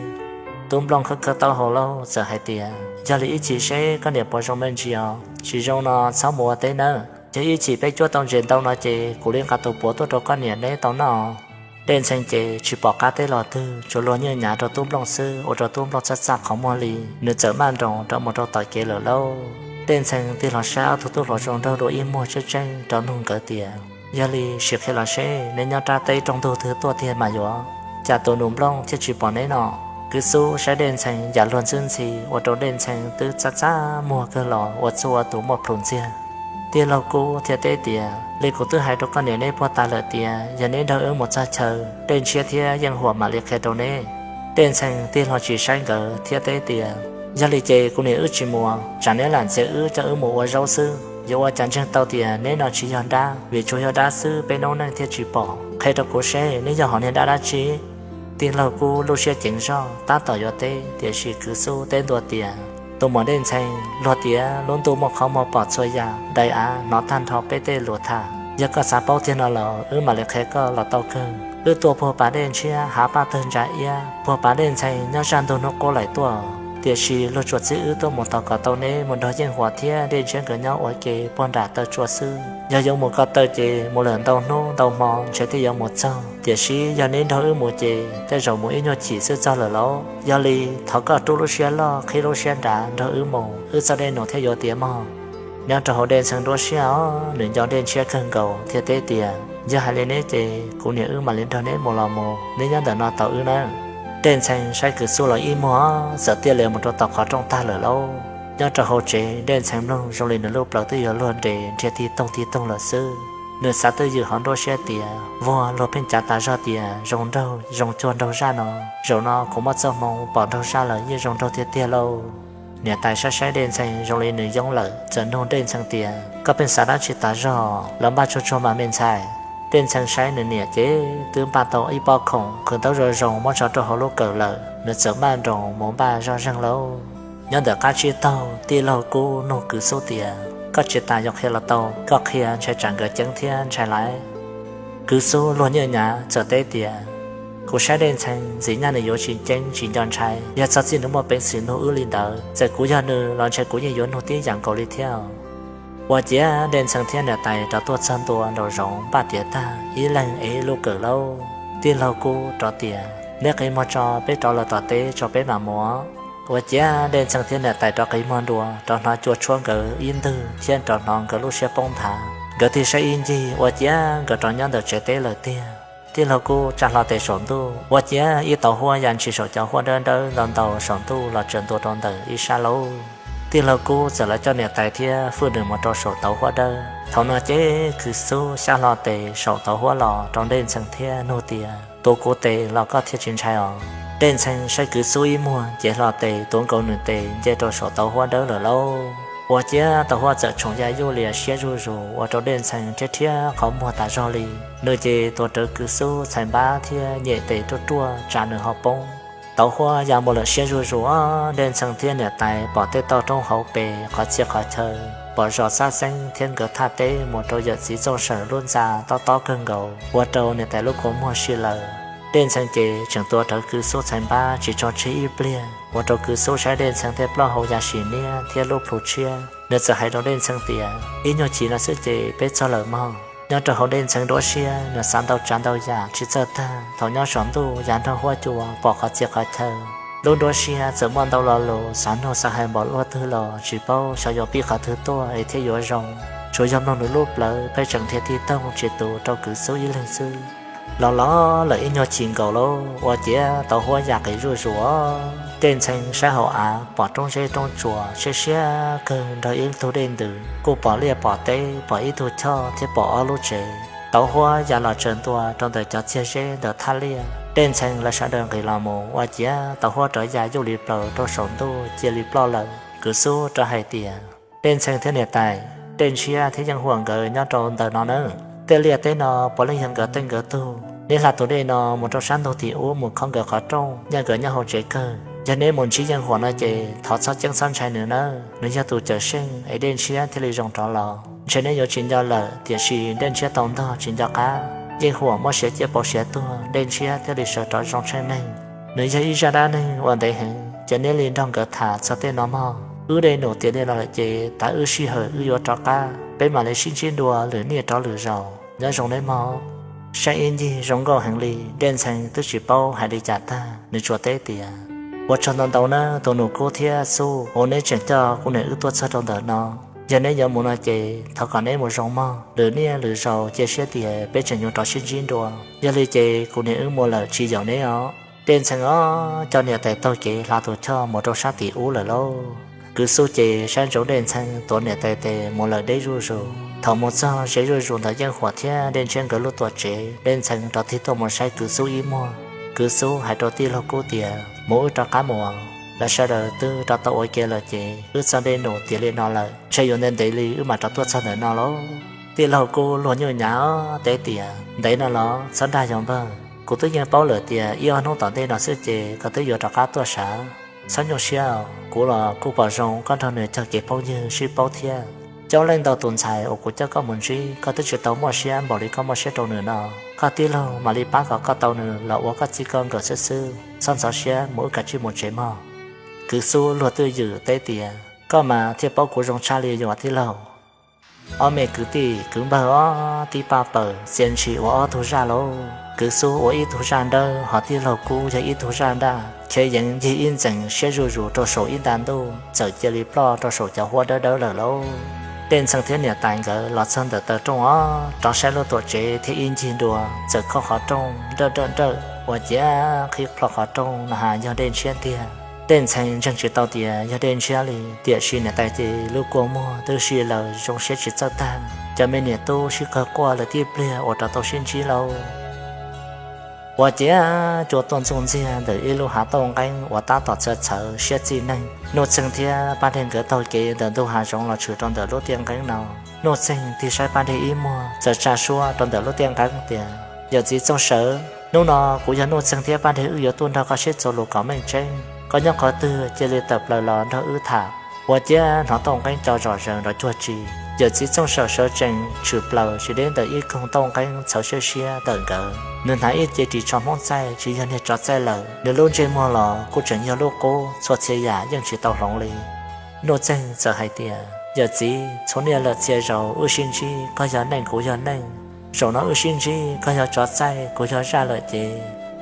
Tub Nplooj khawb khawb taub hau lauj txawm hais tias, Yog li ib chim seb koj niam puas zoo me ntsis os, tsis zoo no txhob mus ua teb nawb. Yog ib chim peb cuab tau ntses ntau no ces kuv li nqa tus puav tuaj rau koj niam neb tau noj. Dej Ntxhee ces tsis pom qab teb los twg, tsuas luag nyiaj nyav rau Tub Nplooj xwb, ua rau Tub Nplooj txaj txaj qhov muag li, nws txawm maj nroos rov mus rau tom kev lawm lauj. Dej Ntxhee tig los saib ob tug tub hluas zoo nraug dua ib muag tseeb tseeb rov nug nkawd tias, Yog li sim qhia los seb neb nyob rau teb rau ntug twg tuaj tiag mas yuav, cas tus nus Nplooj thiaj tsis pom neb no? Kwv Xub saib Dej Ntxhee yam luag ntxwb ntxhi ua rau Dej Ntxhee twb txaj txaj muag kawg los ua txuj ua tus muaj plhus ntxiag. Tij laug Kub thiaj teb tias, Li kuv twb hais rau koj niam neb puag ta lawm tias yog neb nrog wb mus txog chaw, Dej Ntshiab thiab Yeej Huam mam li qhia rau neb. Dej Ntxhee tig los tsis saib nkawd thiab teb tias, Yog li ces kuv niam wb tsis mus, tsam neb lam ntxias wb coj wb mus ua zaub xwb. Yuav ua cas ntseeg tau tias neb no tsis yog dab, vim tsuas yog dab xwb peb noob neej thiaj tsis pom. Qhia rau kuv seb neb yog hom niag dab dab tsi? Tij laug Kub lub siab ceev zog tab tom yuav teb, tiam sis Kwv Xub teb ntua tias, Tus muam Dej Ntxhee, luag tias lub ntuj muaj qhov muag pom txhua yam, daim av hnov tag nrho peb tej lus tham. Yog koj xav paub tiag no los wb mam li qhia koj los tau kawg. Wb tuaj puag pas dej ntshiab hav paj tawg ntsa iab, puag pas dej ntxhee nyob zaj ntug hnub qub laim tuaj, tiam sis luag tsuas txib wb tuaj mus tos kom tau neb mus nrog Yeej Huam thiab dej ntshiab nkawd nyob ua ke puag nram taw tsua xwb. Yog yuav mus ko taw ces mus lawm ntau hnub ntau hmo ntshe thiaj yuav mus txog, tiam sis yog neb nrog wb mus ces tej zaum mus ib nyuag chim xwb txog lawm lauj. Yog li thov koj rub lub siab loj qhib lub siab nrav nrog wb mus, wb txoj dej num thiaj yuav tiav mog. Nyob rau hauv dej ntxhee nruab siab os, nws nco dej ntshiab kawg nkaus thiaj teb tias, Yog hais li neb ces kuv niam wb mam li nrog neb mus los mus, neb nyob ntawm no tos wb nawb. Dej ntxhee saib Kwv Xub los ib muag txawm tiaj li mus rau tom qhov rooj tag lawm lauj. Nyob rau hauv tsev dej ntxhee mloog zoo li nws lub plawv twb yuav luag nres nrhiav tig toog tig toog lawm xwb. Nws xav twj ywm hauv nruab siab tias vuag luag pheej cav tas zog tias zoo nraug zoo cuag nraug zaj no. Zaum no kuv muaj txoj hmoo pom nraug zaj lawm yeej zoo nraug tiag tiag lauj. Niam tais saib saib dej ntxhee zoo li nws yoob lawm txawm nug dej ntxhee tias, Koj pheej xav dab tsi tas zog los npaj tsuag tsuag mas me ntxhais? Dej ntxhee saib nws niam ces twb npaj tau ib pob khoom qhwv ntaub zoo zoo muab tso rau hauv lub kawm lawm, nws txawm maj nroos mus npaj zoj zeeg lauj. Nyob ntawm qab tsib taug tij laug Kub nug Kwv Xub tias, Koj tsis tas yuav qhia los tau, koj qhia ntshai tsam nkawd ceeb thiab ntshai laiv. Kwv Xub luag nyiaj nyav txawm teb tias, Kuv saib dej ntxhee ntxim nyab nws yuav tsis ceeb tsis nco ntshai, yog txog txij nws muaj peev xwm nug wb li ntawd, txawm kuv yog nws los ntshe kuv yeej yuav nug tib yam nkaus li thiab. Ua ciav dej ntxhee thiab niam tais rov tuaj txog ntua nraum zoov npaj tiav tag ib leeg ev lub kawm lauj. Tij laug Kub rov tias, Neb qi muag tso, peb rov lawm tom teb tso peb mam mus. Ua ciav dej ntxhee thiab niam tais rov qi muag ntua rov hnov cua tshuab nkawd ib ntwg thiab rov hnov nkawd lub siab poob nthav. Nkawd tig saib ib ncig ua ciav nkawd rov nyob ntawm tsev teb lawm tiag. Tij laug Kub tsa hlo tes saum ntuj ua ciav ib tauv huab ya ntshis saum cov huab dawb dawb ntau ntau saum ntuj los tsaws ntua rau ntawm ib sab lauj. Tij laug Kub txawm lawv coj niam tais thiab fwj nws mus rau saum tauv huab dawb. Thaum no ces Kwv Xub xyab hlo tes saum tauv huab los rau dej ntxhee thiab nug tias, Tuav kuv tes los koj thiaj tsis ntshai os? Dej ntxhee saib Kwv Xub ib muag ces hlo tes tuav nkaus nws tes nce rau saum tauv huab dawb lawm lauj. Ua ciav tauv huab txawm tshoom ya yuj lias siab zuj zus ua rau dej ntxhee rhiab rhiab qhov muag tas zog li. Nws ces tuav rawv Kwv Xub txhais npab thiab nyem tes ruaj ruaj tsam nws ho poob. Tauv huab ya mus lawm siab zuj zus, dej ntxhee thiab niam tais pom tej toj roob hauv pes qhov txhia qhov chaw, pom zos xab xeeb thiab nkawd thaj teb mus rau yawm txiv Txooj Sawm lub ntxa tob tob kawg nkaus ua rau niam tais lub kua muag si lawm. Dej ntxhee ces tseem tuav rawv Kwv Xub txhais npab tsis tso tseg ib pliag ua rau Kwv Xub saib dej ntxhee tej plaub hau ya sim niab thiab lub plhu tshiab. Nws txawm hais rau dej ntxhee tias, Ib nyuag chim no xwb ces peb txog lawm mog. Nyob rau hauv Dej Ntxhee nruab siab nws xav ntau tsav ntau yam tsis txawj tag. Thaum nyob saum ntuj yav nrog huab cua pom qhov txhia qhov chaw, lub nruab siab txawm muaj ntau lo lus xav nug xav hais npaum luaj twg los tsis paub xyov yuav pib qhov twg tuaj es thiaj yuav zoo. Tsuas yog mloog nws lub plawv pheej tseem nrhiav tig toog tsis tus rau kwv xub ib leeg xwb. Los los lawm ib nyuag chim nkaus lawm ua ciav tauv huab ya qis zuj zus. Dej Ntxhee saib hauv av pom roob zeb roob tsuas siab siab kawg nrog ib tug dej ntws, kuj pom liaj pom teb, pom ib tug choj thiab pom ob lub tsev. Tauv huab ya los tsaws ntua rau ntawm cov txiag zeb ntawm thaj liaj. Dej Ntxhee lawv sawv daws nqis los mus ua ciav tauv huab rov ya yuj li plaws rau saum ntuj cia li ploj lawm. Kwv xub rov hais tias, Dej Ntxhee thiab niam tais, Dej Ntshiab thiab Yeej Huam nkawd nyob rau ntawm no nawb. Tej liaj teb no puav leej yog nkawd tej nkawd tug. Neb hla tus dej no mus rau sab ntug tim ub mus kho nkawd qhov rooj, nyiaj nkawd nyob hauv tsev kawg. Yog neb mus ntsib Yeej Huam no ces thov txhob ceeb txhob ntshai nws nawb, nws yog tus cawm seej es Dej Ntshiab thiaj li zoo rov los. Ntshe neb yuav tsis nco lawm, tiam sis Dej Ntshiab tau ntog tsis nco qab, Yeej Huam muab siav ciaj pauv siav tuag, Dej Ntshiab thiaj li sawv rov zoo tsheej neeg. Nws yog ib zaj dab neeg uas ntev heev, ces neb li nrog nkawd tham txog tej no mog. Wb dej num tiav li no lawm ces tav wb sij hawm wb yuav rov qab, peb mam li sib ntsib dua lwm niaj rov lwm zaus. Nyob zoo neb mog. Saib ib ncig zoo nkauj heev li, Dej Ntxhee twb tsis paub hais li cas tag, nws tsuas teb tias, Ua tsaug ntau ntau nawb tus nus kub thiab xub uas neb tseem coj kuv niam wb tuaj txog rau ntawm no. Yog neb yuav mus no ces thov kom neb mus zoo mog, lwm niaj lwm zaus cia siab tias peb tseem yuav rov sib ntsib dua. Yog li ces kuv niam wb mus lawm tsis yaum neb os. Dej Ntxhee os coj niam tais taug kev hla tus choj mus rau sab tim ub lawm lauj. Kwv xub ces saib ntsoov Dej Ntxhee tuav niam tais tes mus lawm deb zuj zus. Thaum mus txog ze zuj zus ntawm Yeej Huam thiab Dej Ntshiab nkawd lub tuam tsev, Dej Ntxhee rov tig tuaj mus saib kwv xub ib muag. Kwv xub hais rau tij laug kub tias, Mus wb rov qab mus, lawv sawv daws twb rov tau ua ke lawm ces wb txoj dej num tiav li no lawm, ntshe yuav ntev ntev li wb mam rov tuaj txog ntawm no lauj. Tij laug kub luag nyuj nyav teb tias, Ntev no los txhob dag yog npawg, kuv twb yeej paub lawm tias ib ob hnub tom ntej no xwb ces koj twb yuav rov qab tuaj sav. Txhob nyuaj siab, kuv los kuj pom zoo koj nrog nws cog kev phooj ywg sib paub thiab. Coob leej ntau tus ntxhais uas kuv coj koj mus ntsib koj twb tsis tau muaj siab npaum li koj muaj siab rau nws no. Koj tij laug mam li pab kom koj tau nws los ua koj txij koj nkawm xwb xwb, txhob ntxhov siab, mus wb kav tsij mus tsev mog. Kwv xub luag twj ywm teb tias, Koj mas thiaj paub kuv zoo tshaj li yuav tij laug. Ob me kwv tij kwv npawg ob tib paj paws txia ntshis ua ob tug zaj lauj. Kwv xub ua ib tug zaj nrawb, hos tij laug kub yog ib tug zaj nraj, khiav yeev ncig ib ntxees siab zuj zus rau saum ib nta ntuj txawm cia li ploj rau saum cov huab dawb dawb lawm lauj. Dej Ntxhee thiab niam tais nkawd los txog ntawm taw rooj os, rov saib lub tuam tsev thiab ib ncig dua, txawm khob qhov rooj nrawj nrawj nrawj ua ciav qhib plho qhov rooj no has yog Dej Ntshiab tiag. Dej Ntxhee ntseeg tsis tau tias yog Dej Ntshiab li, tiam sis niam tais ces lub kua muag twb si laws zoo siab tsis txawj tag. Cov me niam tub sib qawg quaj lawm tib pliag uas rov tau sib ntsib lauj. Ua ciav cua tuaj ntxuj ntxiag ntawm ib lub hav tauj nqeeb uas tab tom txhawv txhawv siab txij neeg. Nuj Txeeg thiab Paj Dej nkawd taug kev ntawm ntug hav zoov los tshwm rau ntawm lub tiaj nqeeb no. Nuj Txeeg tig saib Paj Dej ib muag txawm tsa suab rau ntawm lub tiaj nqeeb tias, Yawm txiv Txooj Sawv, hnub no kuv yog Nuj Txeeg thiab Paj Dej wb yuav tuaj nrog koj sib txuas lus kom meej tseeb. Koj nyob qhov twg cia li tawm plaws los nrog wb tham. Ua ciav hnov tauj nqeeb co zom zaws nrov cuag tsi. Yawm txiv Txooj Sawv sawv tsees tshwm plaws tsis deb ntawm ib koog tauj nqeeb txhawv siab siab ntawm nkawd. Nws hnav ib ce ris tsho Hmoob txaij tsis yog niag tsov txaij lawm, nws lub ntsej muag los kuj tseem yog lub qub, txhua txhia yam yeej tsis tau hloov li. Nuj Txeeg txawm hais tias, Yawm txiv, txhua niaj lawm txhia zaus wb sib ntsib koj yog neej kuv yog neej, zaum no wb sib ntsib koj yog tsov txaij kuv yog zaj lawm ces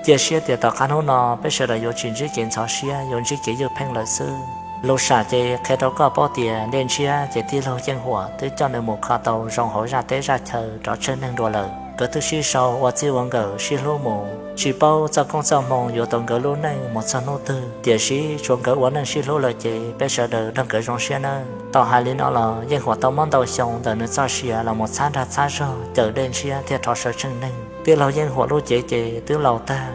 cia siab tias tom qab hnub no peb sawv daws yuav tsis ntsib kev ntxhov siab, yuav ntsib kev ywj pheej lawm xwb. Lus sam ces qhia rau koj paub tias Dej Ntshiab ces tij laug Yeej Huam twb coj nws mus kho tau zoo hauv zaj teb zaj chaw rov tsheej neeg dua lawm. Nkawd twb sib sau ua txij ua nkawm sib hlub mus, tsis paub txoj koob txoj hmoo yuav tau nkawd lub neej mus txog hnub twg, tiam sis tsuas nkawd ua neej sib hlub lawm ces peb sawv daws nrog nkawd zoo siab nawb. Tau hais li no los Yeej Huam tau muab ntau xyoo ntawm nws txoj sia los mus txhab nrag txhab zog cawm Dej Ntshiab thiaj rov sawv tsheej neeg. Tij laug Yeej Huam lub cev ces twb laus tag,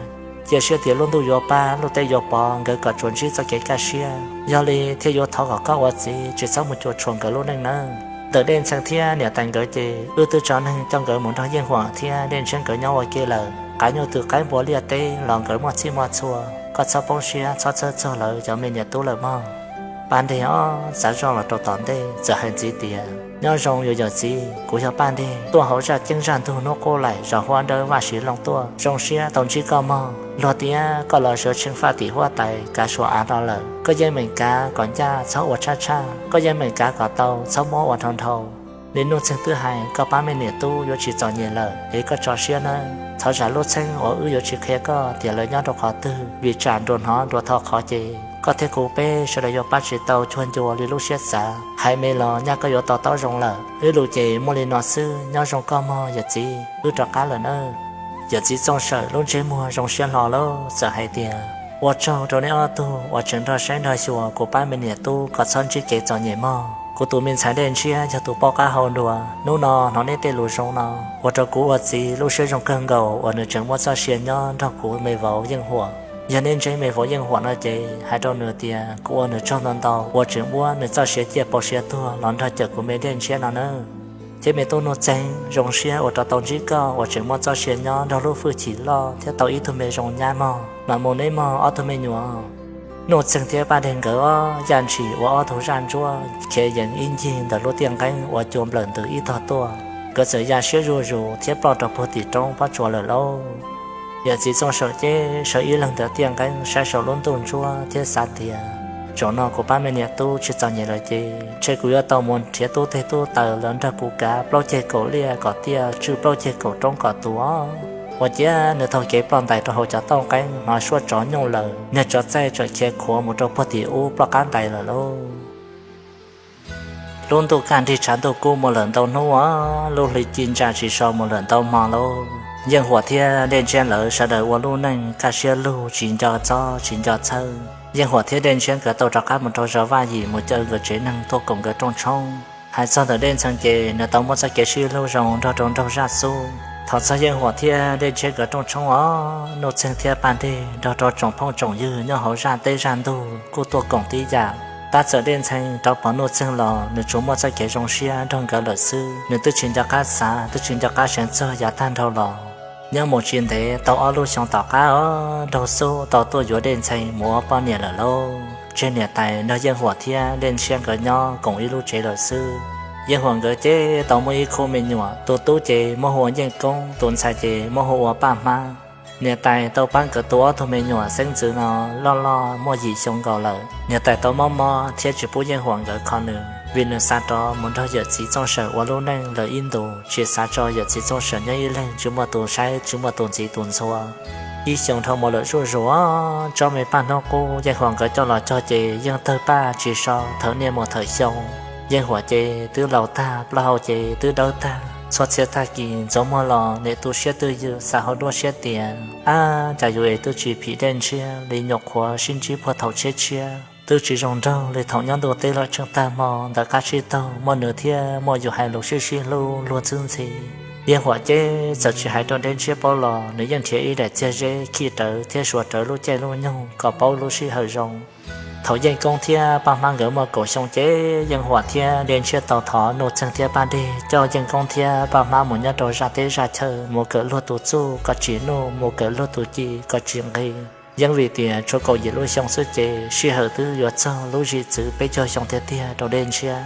cia siab tias lub ntuj yuav pab lub teb yuav pov nkawd kom tsuas ntsib txoj kev kaj siab. Yog li thiaj yuav thov kom koj ua txiv tsis txhob mus cuam tshuam nkawd lub neej nawb. Ntawm Dej Ntxhee thiab niam tais nkawd ces wb twb tso neeg coj nkawd mus nrog Yeej Huam thiab Dej Ntshiab nkawd nyob ua ke lawm. Qav nyuj twm qaib npua liaj teb los nkawd muaj txhij muaj txhua, koj txhob poob siab txhob txhawj txog lawv cov me niam tub lawm mog. Paj Dej ob txav zoj los rau tom ntej txawm hais ntxiv tias, Nyob zoo yuav yawm txiv, kuv yog Paj Dej tuaj hauv zaj ceeb zaj ntug hnub qub laim zos Huab Dawb Vaj Siv Looj tuaj, zoo siab tau ntsib koj mog. Luag tias koj los sawv tsheej faj tim huab tais kav suas av no lawm, koj yeej meem kav kom ncaj txhob ua tshaj tshaj, koj yeej meem kav kom tau txhob muab ua nrhau nrhau. Li Nuj Txeeg twb hais, koj pab me niam tub yuav tsis txom nyem lawm es koj tso siab nawb. Thov zam lub txheeb uas wb yuav tsis qhia koj tias lawv nyob rau qhov twg, vim tsam nruas hnov nruas tho qhov ces koj thiab kuv peb sawv daws yuav pab tsis tau cuag ncua li lub siab xav. Hais me los nyaj koj yuav to taub zoo lawm. Wb lus ces muaj li no xwb, nyob zoo koj mog yawm txiv, wb rov qab lawm nawb. Yawm txiv Txooj Sawm lub ntsej muag zoo siab hlo lawm txawm hais tias, ua tsaug rau nej ob tug uas tseem nrog saib nrog xyuas kuv pab me niam tub kom txhob ntsib kev txom nyem mog. Kuv tus me ntxhais Dej Ntshiab yog tus paub qab hau dua, hnub no hnov nej tej lus zoo no ua rau kuv ua txiv lub siab zoo kawg nkaus uas nws tseem muaj txoj sia nyob nrog kuv me vauv Yeej Huam. Yog nej ntseeg me vauv Yeej Huam no ces hais rau nws tias kuv ua nws tsaug ntau ntau uas tseem muab nws txoj sia ciaj pauv siab tuag los nrog cawm kuv me Dej Ntshiab no nawb. Thiab me tub Nuj Txeeg, zoo siab uas rov tau ntsib koj uas tseem muaj txoj sia nyob nrog lub hwj chim loj thiab tau ib tug me zoo nyab mog. Mam mus neb mog ob tug me nyuam. Nuj Txeeg thiab Paj Dej nkawd ob yaj ntshis ua ob tug zaj ntsuab khiav yees ib ncig ntawm lub tiaj nqeeb uas cua nplawm ntws ib tog tuaj. Nkawd txawm ya siab zuj zus thiab ploj rau puag tim roob pob tsuas lawm lauj. Yawm txiv Txooj Sawm ces sawv ib leeg ntawm tiaj nqeeb saib saum lub ntuj ntsuab thiab xav tias, zaum no kuv pab me niam tub tsis txom nyem lawm ces ntshe kuv yuav tau mus nrhiav tub teg tub taws los nrog kuv kav plaub ceg kaum liaj kom tiaj, tswj plaub ceg kaum roob kom tuag. Ua ciav nws taug kev ploj ntais rau hauv cov tauj nqeeb, hnov suab tsov nyooj lawm, niag tsov txaij txawm khiav khuav mus rau puag tim ub ploj qab ntais lawm lauj. Lub ntuj kaj nrig tshav ntuj kub mus lawm ntau hnub, lub hli ci ntsa tsis so mus lawm ntau hmo lauj. Yeej Huam thiab Dej Ntshiab lawv sawv daws ua lub neej kaj siab lug tsis nco txob tsis nco txhawj. Yeej Huam thiab Dej Ntshiab nkawd tau rov qab mus rau zos Vaj Yim mus caw nkawd tsev neeg tuaj koom nkawd rooj tshoob. Hais txog ntawm Dej Ntxhee ces nws tau muaj txoj kev sib hlub zoo nrog rau nraug zaj xub. Thaum txog Yeej Huam thiab Dej Ntshiab nkawd rooj tshoob os, Nuj Txeeg thiab Paj Dej nrog rau tsoom phooj tsoom ywg nyob hauv zaj teb zaj ntug kuj tuaj koom tib yam. Tab txawm Dej Ntxhee rov pom Nuj Txeeg los nws tsuas muaj txoj kev zoo siab nrog nkawd lawm xwb, nws twb tsis nco qab xav twb tsis nco qab seev txog yav tag nrho los. Nyob mus tsis ntev tau ob lub xyoo tom qab os, nraug xub tau tuaj yuav Dej Ntxhee mus ua poj niam lawm lauj. Tseg niam tais nrog Yeej Huam thiab Dej Ntshiab nkawd nyob koom ib lub tsev lawm xwb. Yeej Huam nkawd ces tau muaj ib khub me nyuam, tus tub ces muab hu ua Yeej Koob, tus ntxhais ces muab hu ua Paj Hmab. Niam tais tau pab nkawd tu ob tug me nyuam xeeb ntxwv no loj loj muaj yim xyoo nkaus lawm. Niam tais tau mob mob thiab tsis pub Yeej Huam nkawd kho nws, vim nws xav rov mus nrog yawm txiv Txooj Sawm ua lub neej lawm ib ntus, tsis xav tso yawm txiv Txooj Sawm nyob ib leeg tsis muaj tus saib tsis muaj tus ntxiv tus ntxhua. Ib xyoo dhau mus lawm zuj zus, tsob me paj hnub qub Yeej Huam nkawd coj los cog ces yeej tawg paj tsis so thawm niaj mus thawm xyoo. Yeej Huam ces twb laus tag, plaub hau ces twb dawb tag, txhua txhia tag kis ntxuav muag los nim tu siab twj ywm xav hauv duab siab tias, ab, cas yus es twb tsis phim Dej Ntshiab li, nyuam qhuav sib ntsib puag thaum tshiab tshiab, twb tsis zoo nraug li thaum nyob ntuj teb lawm. Tsheej tag hmo ntawm qab tsib taug muaj nws thiab muaj yus hais lus sib sib hlub luag ntxwb ntxhi. Yeej Huam ces txawm tsis hais rau Dej Ntshiab paub los nws yeej nrhiav ib daim txiag zeb khij rawv thiab suav rawv lub caij lub nyoog kom paub lub sij hawm zoo. Thaum Yeej Koob thiab Paj Hmab nkawd muaj kaum xyoo ces Yeej Huam thiab Dej Ntshiab tau thov Nuj Txeeg thiab Paj Dej coj Yeej Koob thiab Paj Hmab mus nyob rau zaj teb zaj chaw, mus kawm luag tus txuj kom tsim nuj, mus kawm luag tus ci kom tsim nqi. Yeej vim tias tshuav kaum yim lub xyoo xwb ces sij hawm twb yuav txog lub zim txwv peb caug xyoo tiag tiag rau Dej Ntshiab.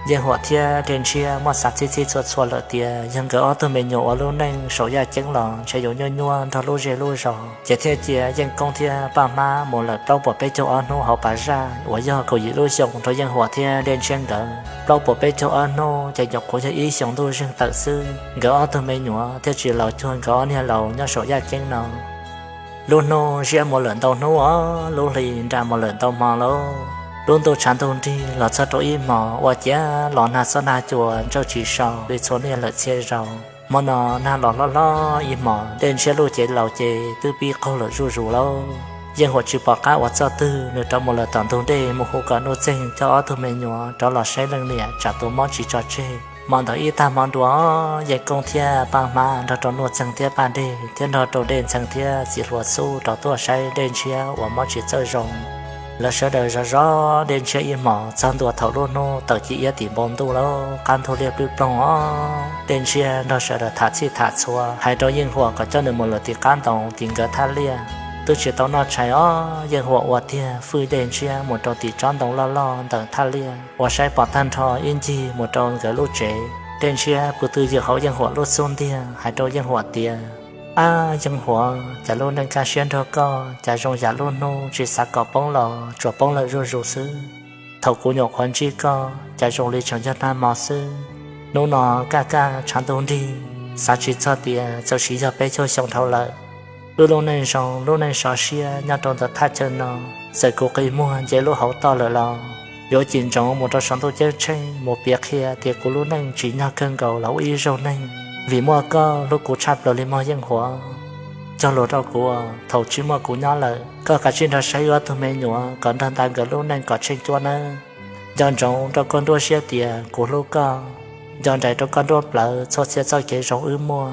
Yeej Huam thiab Dej Ntshiab muaj xav txhib txhib txhua txhua lawm tias yog nkawd ob tug me nyuam ua lub neej saum yaj ceeb los ntshe yuav nyuaj nyuaj nrog lub zej lub zos, ces thiaj cia Yeej Koob thiab Paj Hmab mus lawm plaub puas peb caug ob hnub hauv pas zaj uas yog kaum yim lub xyoo rau Yeej Huam thiab Dej Ntshiab nkawd. Plaub puas peb caug ob hnub ces nyuam qhuav yog ib xyoos ntuj zeeg tawm xwb, nkawd ob tug me nyuam thiaj tsis laus cuag nkawd ob niag laus nyob saum yaj ceeb no. Lub hnub ziab mus lawm ntau hnub os, lub hli nra mus lawm ntau hmo lauj. Lub ntuj tshav ntuj nrig los txog rau ib hmos ua ciav los nag xob nag cua ntsawj tsis so li txhua niaj lawm txhia zaus. Hmo no nag los hlob hlob ib hmos, Dej Ntshiab lub cev laus ces twb pib qaug lawm zuj zus lauj. Yeej Huam tsis pom qab ua txoj twg, nws rov mus lawm tom ntug dej mus hu kom Nuj Txeeg coj ob tug me nyuam rov los saib leej niam tsam tus mob tsis tso tseg. Hmo ntawd ib tag hmo dua, Yeej Koob thiab Paj Hmab nrog rau Nuj Txeeg thiab Paj Dej thiab nrog rau Dej Ntxhee thiab txiv hluas xub rov tuaj saib Dej Ntshiab uas mob tsis txawj zoo. Lawv sawv daws zov zov Dej Ntshiab ib hmos txog ntua thaum lub hnub tawm ci iab tim npoo ntuj lauj, qab ntug liaj pwj ploog os. Dej Ntshiab nrog sawv daws tham txhij tham txhua hais rau Yeej Huam kom coj nws mus lawm tim qab ntoo tim nkawd thaj liaj. Twb tsis tau noj tshais os, Yeej Huam ua tiag fwj Dej Ntshiab mus rau tim tsob ntoo loj loj ntawm thaj liaj uas saib pom tag nrho ib ncig mus rau nkawd lub tsev. Dej Ntshiab pw twj ywm hauv Yeej Huam lub xub ntiag hais rau Yeej Huam tias, ab Yeej Huam, cas lub neej kaj siab nrog koj cas zoo yam lub hnub tsis xav kom poob los tsuas poob lawm zuj zus xwb. Thaum kuv nyuam qhuav ntsib koj cas zoo li tseem yog nag hmo xwb. Hnub no kaj kaj tshav ntuj nrig, xav tsis txog tias txawm sis yog peb caug xyoo dhau lawm, wb lub neej zoo lub neej sov siab nyob rau ntawm thaj chaw no, txawm kuv qi muag nce lub hauv toj lawm los yuav cim ntsoov mus rau saum ntuj ceeb tsheej mus piav qhia tias kuv lub neej tsim nyog kawg nkaus los ua ib zaug neeg, vim muaj koj hlub kuv tshaj plaws li mog Yeej Huam. Cog lus rau kuv, thaum tsis muaj kuv nyob lawm, koj kav tsij nrog saib wb ob tug me nyuam kom nrog nta nkawd lub neej kom tsheej cuab nawb. Nco ntsoov rau koj nruab siab tias kuv hlub koj. Nco nraim rau koj nruab plawv txhua txhia txoj kev zoo wb muaj.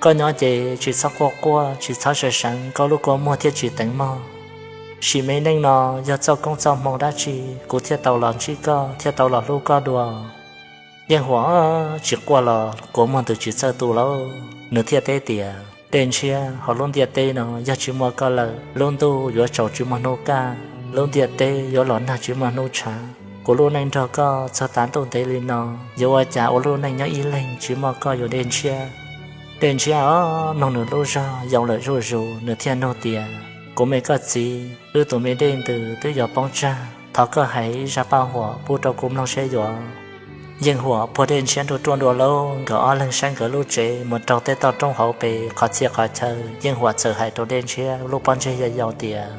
Koj nyob ces tsis txhob quaj quaj, tsis txhob seev seev, koj lub kua muag thiaj tsis teev mog. Sim me neej no yog txoj koob txoj hmoo dab tsi kuv thiaj tau los ntsib koj, thiaj tau los hlub koj dua? Yeej Huam tsis quaj los kua muag ntws tsis txawj tu lauj, nws thiaj teb tias, Dej Ntshiab, hauv lub ntiaj teb no yog tsis muaj koj lawm, lub ntuj yuav tsaus tsis muaj hnub kaj, lub ntiaj teb yuav los nag tsis muaj hnub tshav. Kuv lub neej nrog koj txog tav ntuj ntev li no, yuav ua cas ua lub neej nyob ib leeg tsis muaj koj yuav Dej Ntshiab. Dej Ntshiab os, mloog nws lub zog yoo lawm zuj zus, nws thiaj nug tias, Kuv me koj txiv, wb tus me dej ntws twb yuav poob tsag, thov koj hais ib zaj paj huam pub rau kuv mloog seb yuav. Yeej Huam puag Dej Ntshiab nruj ruaj dua lauj, nkawd ob leeg saib nkawd lub tsev mus raug tej toj roob hauv pes qhov txhia qhov chaw. Yeej Huam txawm hais rau Dej Ntshiab lub pob ntseg yau yau tias,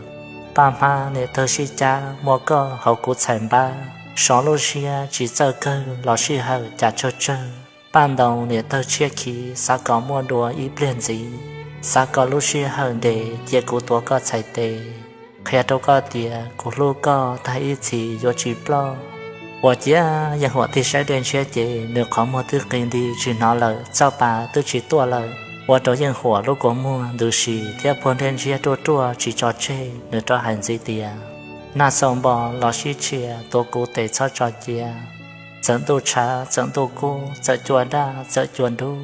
Paj hmab niam tawg sib cab, muaj koj hauv kuv txhais npab, sov lub siab tsis txawj kawg los sij hawm cas tsawg tsawg. Paj ntoos niam tawg tshiab khiv, xav kom muaj dua ib pliag ntxiv, xav kom lub sij hawm ntev cia kuv tuav koj txhais tes, qhia rau koj tias kuv hlub koj tag ib txhis yuav tsis ploj. Ua ciav Yeej Huam tig saib Dej Ntshiab ces nws qhov muag twb qis nti tsis hnov lawm, txauj pas twb tsis tuaj lawm, ua rau Yeej Huam lub kua muag ntws si thiab puag Dej Ntshiab ruaj ruaj tsis tso tseg, nws rov hais ntxiv tias, Nag xaus npo los sib tshia, tuav kuv tes txhob tso cia. Txawm ntuj tshav txawm ntuj kub, txawm cua daj txawm cua dub,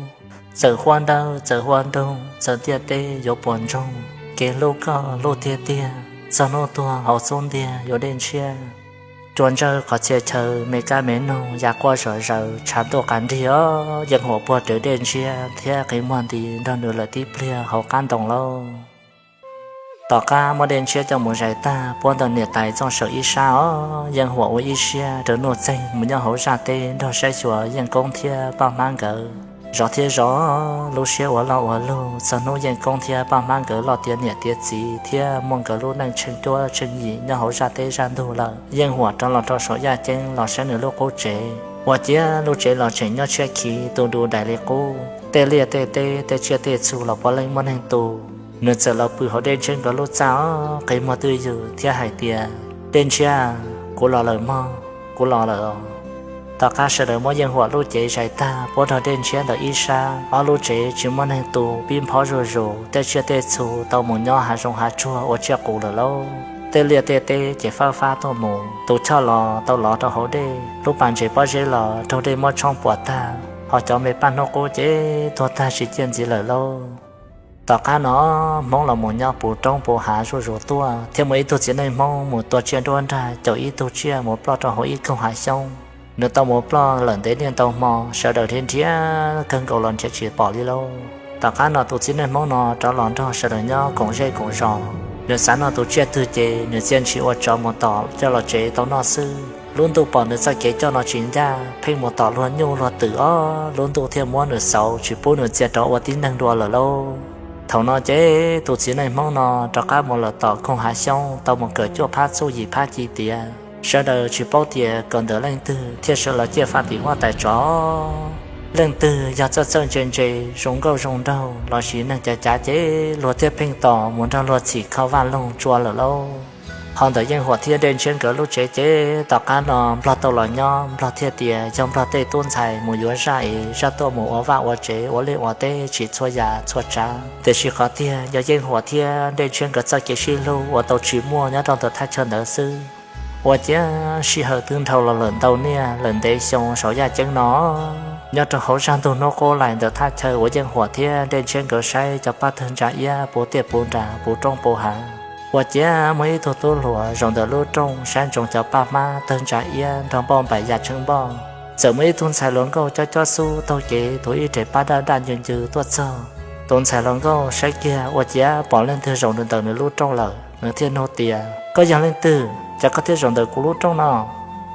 txawm huab dawb txawm huab nroog, txawm ntiaj teb yuav puas ntsoog, kev hlub koj hlub tiag tiag, txog hnub tuag hauv xub ntiag yuav Dej Ntshiab. Cua ntsawj qhov txhia chaw, me kab me noog ya quaj zom zaws, tshav ntuj qas nrig os. Yeej Huam puag rawv Dej Ntshiab thiab qi muag nti nrog nws lawm tib pliag hauv qab ntoo lauj. Tom qab muab Dej Ntshiab coj mus zais tag, puab ntawm niam tais txooj saum ib sab os, Yeej Huam ua ib siab raws nuj txeeg mus nyob hauv zaj teb nrog saib xyuas Yeej Koob thiab Paj Hmab nkawd. Zov thiab zov, lub siab ua loj ua lug, txog hnub Yeej Koob thiab Paj Hmab nkawd loj tiav niam tiav txiv thiab muaj nkawd lub neej tsheej cuab tsheej yim nyob hauv zaj teb zaj ntug lawm, Yeej Huam rov los rau saum yaj ceeb los saib nws lub qub tsev. Ua ciav lub tsev los tseem nyob tshiab khiv tu du dais li qub, tej liaj tej teb tej tsiaj tej txhu los puav leej muaj neeg tu. Nws txawm los pw hauv Dej Ntshiab nkawd lub txaj os, qi muag twj ywm thiab hais tias, Dej Ntshiab, kuv los lawm mog, kuv los lawm os. Tom qab sawv daws muab Yeej Huam lub cev zais tag, puab nrog Dej Ntshiab ntawm ib sab, ob lub tsev tsis muaj neeg tu, pib nphob zuj zus, tej tsiaj tej txhu tau mus nyob hav zoov hav tsuag ua tsiaj qus lawm lauj. Tej liaj tej teb ces fab fab tuaj mus, tus choj los tau lov rau hauv dej, lub pas ntses pob zeb los raug dej muab tshoob puas tag, ho cov me paj hnub qub ces tuag tag tsis ciaj ntxiv lawm lauj. Tom qab no Hmoob los mus nyob puv roob puv hav zuj zus tuaj, thiab muaj ib tug txiv neej Hmoob mus tua tsiaj nruab nrag caum ib tug tsiaj mus ploj rau hauv ib koog hav xyoob. Nws tau mus ploj lawm ntev niaj ntau hmo, sawv daws nrhiav nrhiav kawg nkaus los nrhiav tsis pom li lauj. Tom qab no tus txiv neej Hmoob no rov los nrog sawv daws nyob koom zej koom zos. Nws xav noj tus tsiaj twg ces nws txia ntshis ua tsov mus tom coj los tsev tau noj xwb. Lub ntuj pom nws txoj kev coj no tsis ncaj, pheej mus tom luag nyuj luag twm os, lub ntuj thiaj muab nws xauv tsis pub nws txia rov ua tib neeg dua lawm lauj. Thaum no ces tus txiv neej Hmoob no rov qab mus lawm tom koog hav xyoob tau mus kawm cuaj phab txuj yim phab ci tiav. Sawv daws tsis paub tias kawm ntawm leej twg thiaj sawv los ciaj faj tim huab tais tsov. Leej twg yog txawj txawj ntse ntse, zoo nkauj zoo nraug lossis neeg cav cav ces luag thiaj pheej tos mus nrog luag txhim kho vaj loog tsua lawm lauj. Ho ntawm Yeej Huam thiab Dej Ntshiab nkawd lub tsev ces tom qab no Nplog tau los nyob, Nplog thiaj tias yog Nplog tej tub ntxhais mus yuav zaj es zaj tuaj mus ua vaj ua tsev ua liaj ua teb tsim txhua yam txhua tsav, tiam sis qhov tiag yog Yeej Huam thiab Dej Ntshiab nkawd txoj kev sib hlub uas tau tsis muaj nyob rau ntawm thaj chaw ntawd xwb. Ua ciav sij hawm twb dhau los lawm ntau niaj lawm ntev xyoo saum yaj ceeb no, nyob rau hauv zaj ntug hnub qub lais ntawm thaj chaw uas Yeej Huam thiab Dej Ntshiab nkawd saib cov paj tawg ntsa iab puv tiaj puv nras puv roob puv hav. Ua ciav muaj ib tug tub hluas zaum ntawm lub rooj saib ntsoov cov paj hmab tawg ntsa iab nrog npauj npaim ya tsheej npauj, txawm muaj ib tug ntxhais hluas nkauj cob cob xub taug kev tuav ib rev pab daj daj ncw ncw tuaj txog. Tus ntxhais hluas nkauj saib kiag ua ciav pom leej twg zaum ntawm nws lub rooj lawm, nws thiaj nug tias, Koj yog leej twg, cas koj thiaj zaum ntawm kuv lub rooj no?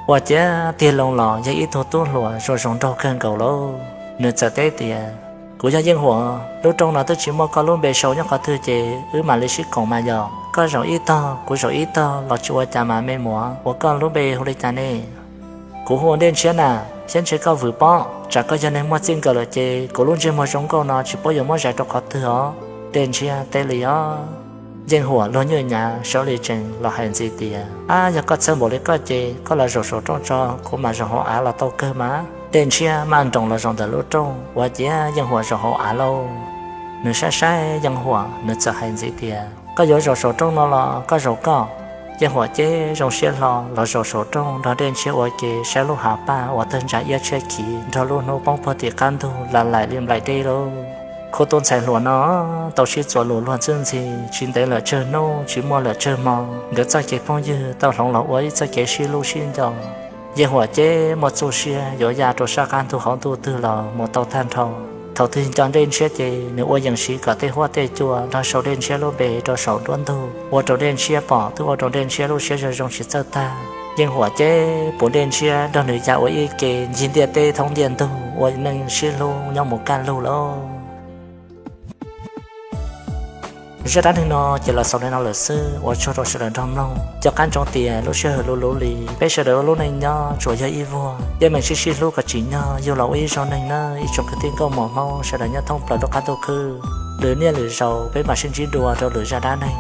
Ua ciav tig loo los yog ib tug tub hluas zoo zoo nraug kawg nkaus lauj. Nws txawm teb tias, Kuv yog Yeej Huam, lub rooj no twb tsis muaj koj lub npe sau nyob qhov twg ces wb mam li sib koom mas yog. Koj zaum ib tog kuv zaum ib tog los tsis ua cas mas me muam, ua koj lub npe hu li cas ne? Kuv hu ua Dej Ntshiab na, thiab ntshe koj vwm pob, tsam koj yog neeg muaj txij nkawm lawm ces kuv lub ntsej muag zoo nkauj no tsis paub yuav muab zais rau qhov twg os. Dej Ntshiab teb li os. Yeej Huam luag nyuaj nyav sawv li tsees los hais ntxiv tias, Ab, yog koj txhawj npaum li koj ces koj los zaum saum rooj tso, kuv mam zaum hauv av los tau kawg mas. Dej Ntshiab maj nroos los zaum ntawm lub rooj, ua ciav Yeej Huam zaum hauv av lauj. Nws saib saib Yeej Huam, nws txawm hais ntxiv tias, Koj yuav zaum saum rooj no los koj zaum koj. Yeej Huam ceb zoo siab hlo los zaum saum rooj nrog Dej Ntshiab ua ke saib lub hav paj uas tawg ntsa iab tshiab khiv nrog lub hnub poob puag tim qab ntug lam laim li nplaim dej lauj. Khub tub ntxhais hluas no tau sib txuas lus luag ntxwb ntxhi, tsis ntev lawm tsawg hnub tsis muaj lawm tsawg hmo, nkawd txoj kev phooj ywg tau hloov los ua ib txoj kev sib hlub sib nco. Yeej Huam ceb muaj txuj siab yuav ya rau sab qab ntug hauv ntuj twg los mus tau tag nrho. Thaum twg nco Dej Ntshiab ces nws ua yees siv kom tej huab tej cua nrog sau Dej Ntshiab lub npe rau saum nruab ntug, ua rau Dej Ntshiab pom twb ua rau Dej Ntshiab lub siab zoo zoo tsis txawj tag. Yeej Huam ceb puv Dej Ntshiab nrog nws ya ua ib ke ncig ntiaj teb thoob ntiaj ntug ua neej sib hlub nyob mus kaj lug lauj. Zaj dab neeg no ces los xaus li no lawm xwb, ua tsaug rau sawv daws nrog mloog. Cov qab ntsoov tias lub sij hawm luv luv li, peb sawv daws ua lub neej nyob tsuas yog ib vuag, yeej meem sib sib hlub kom tsim nyog yug los ua ib zaug neeg nawb ib tsoom kwv tij nkauj muam Hmoob sawv daws nyob thoob plaws lub qab ntuj khwb. Lwm niaj lwm zaus peb mam sib ntsib dua rau lwm zaj dab neeg.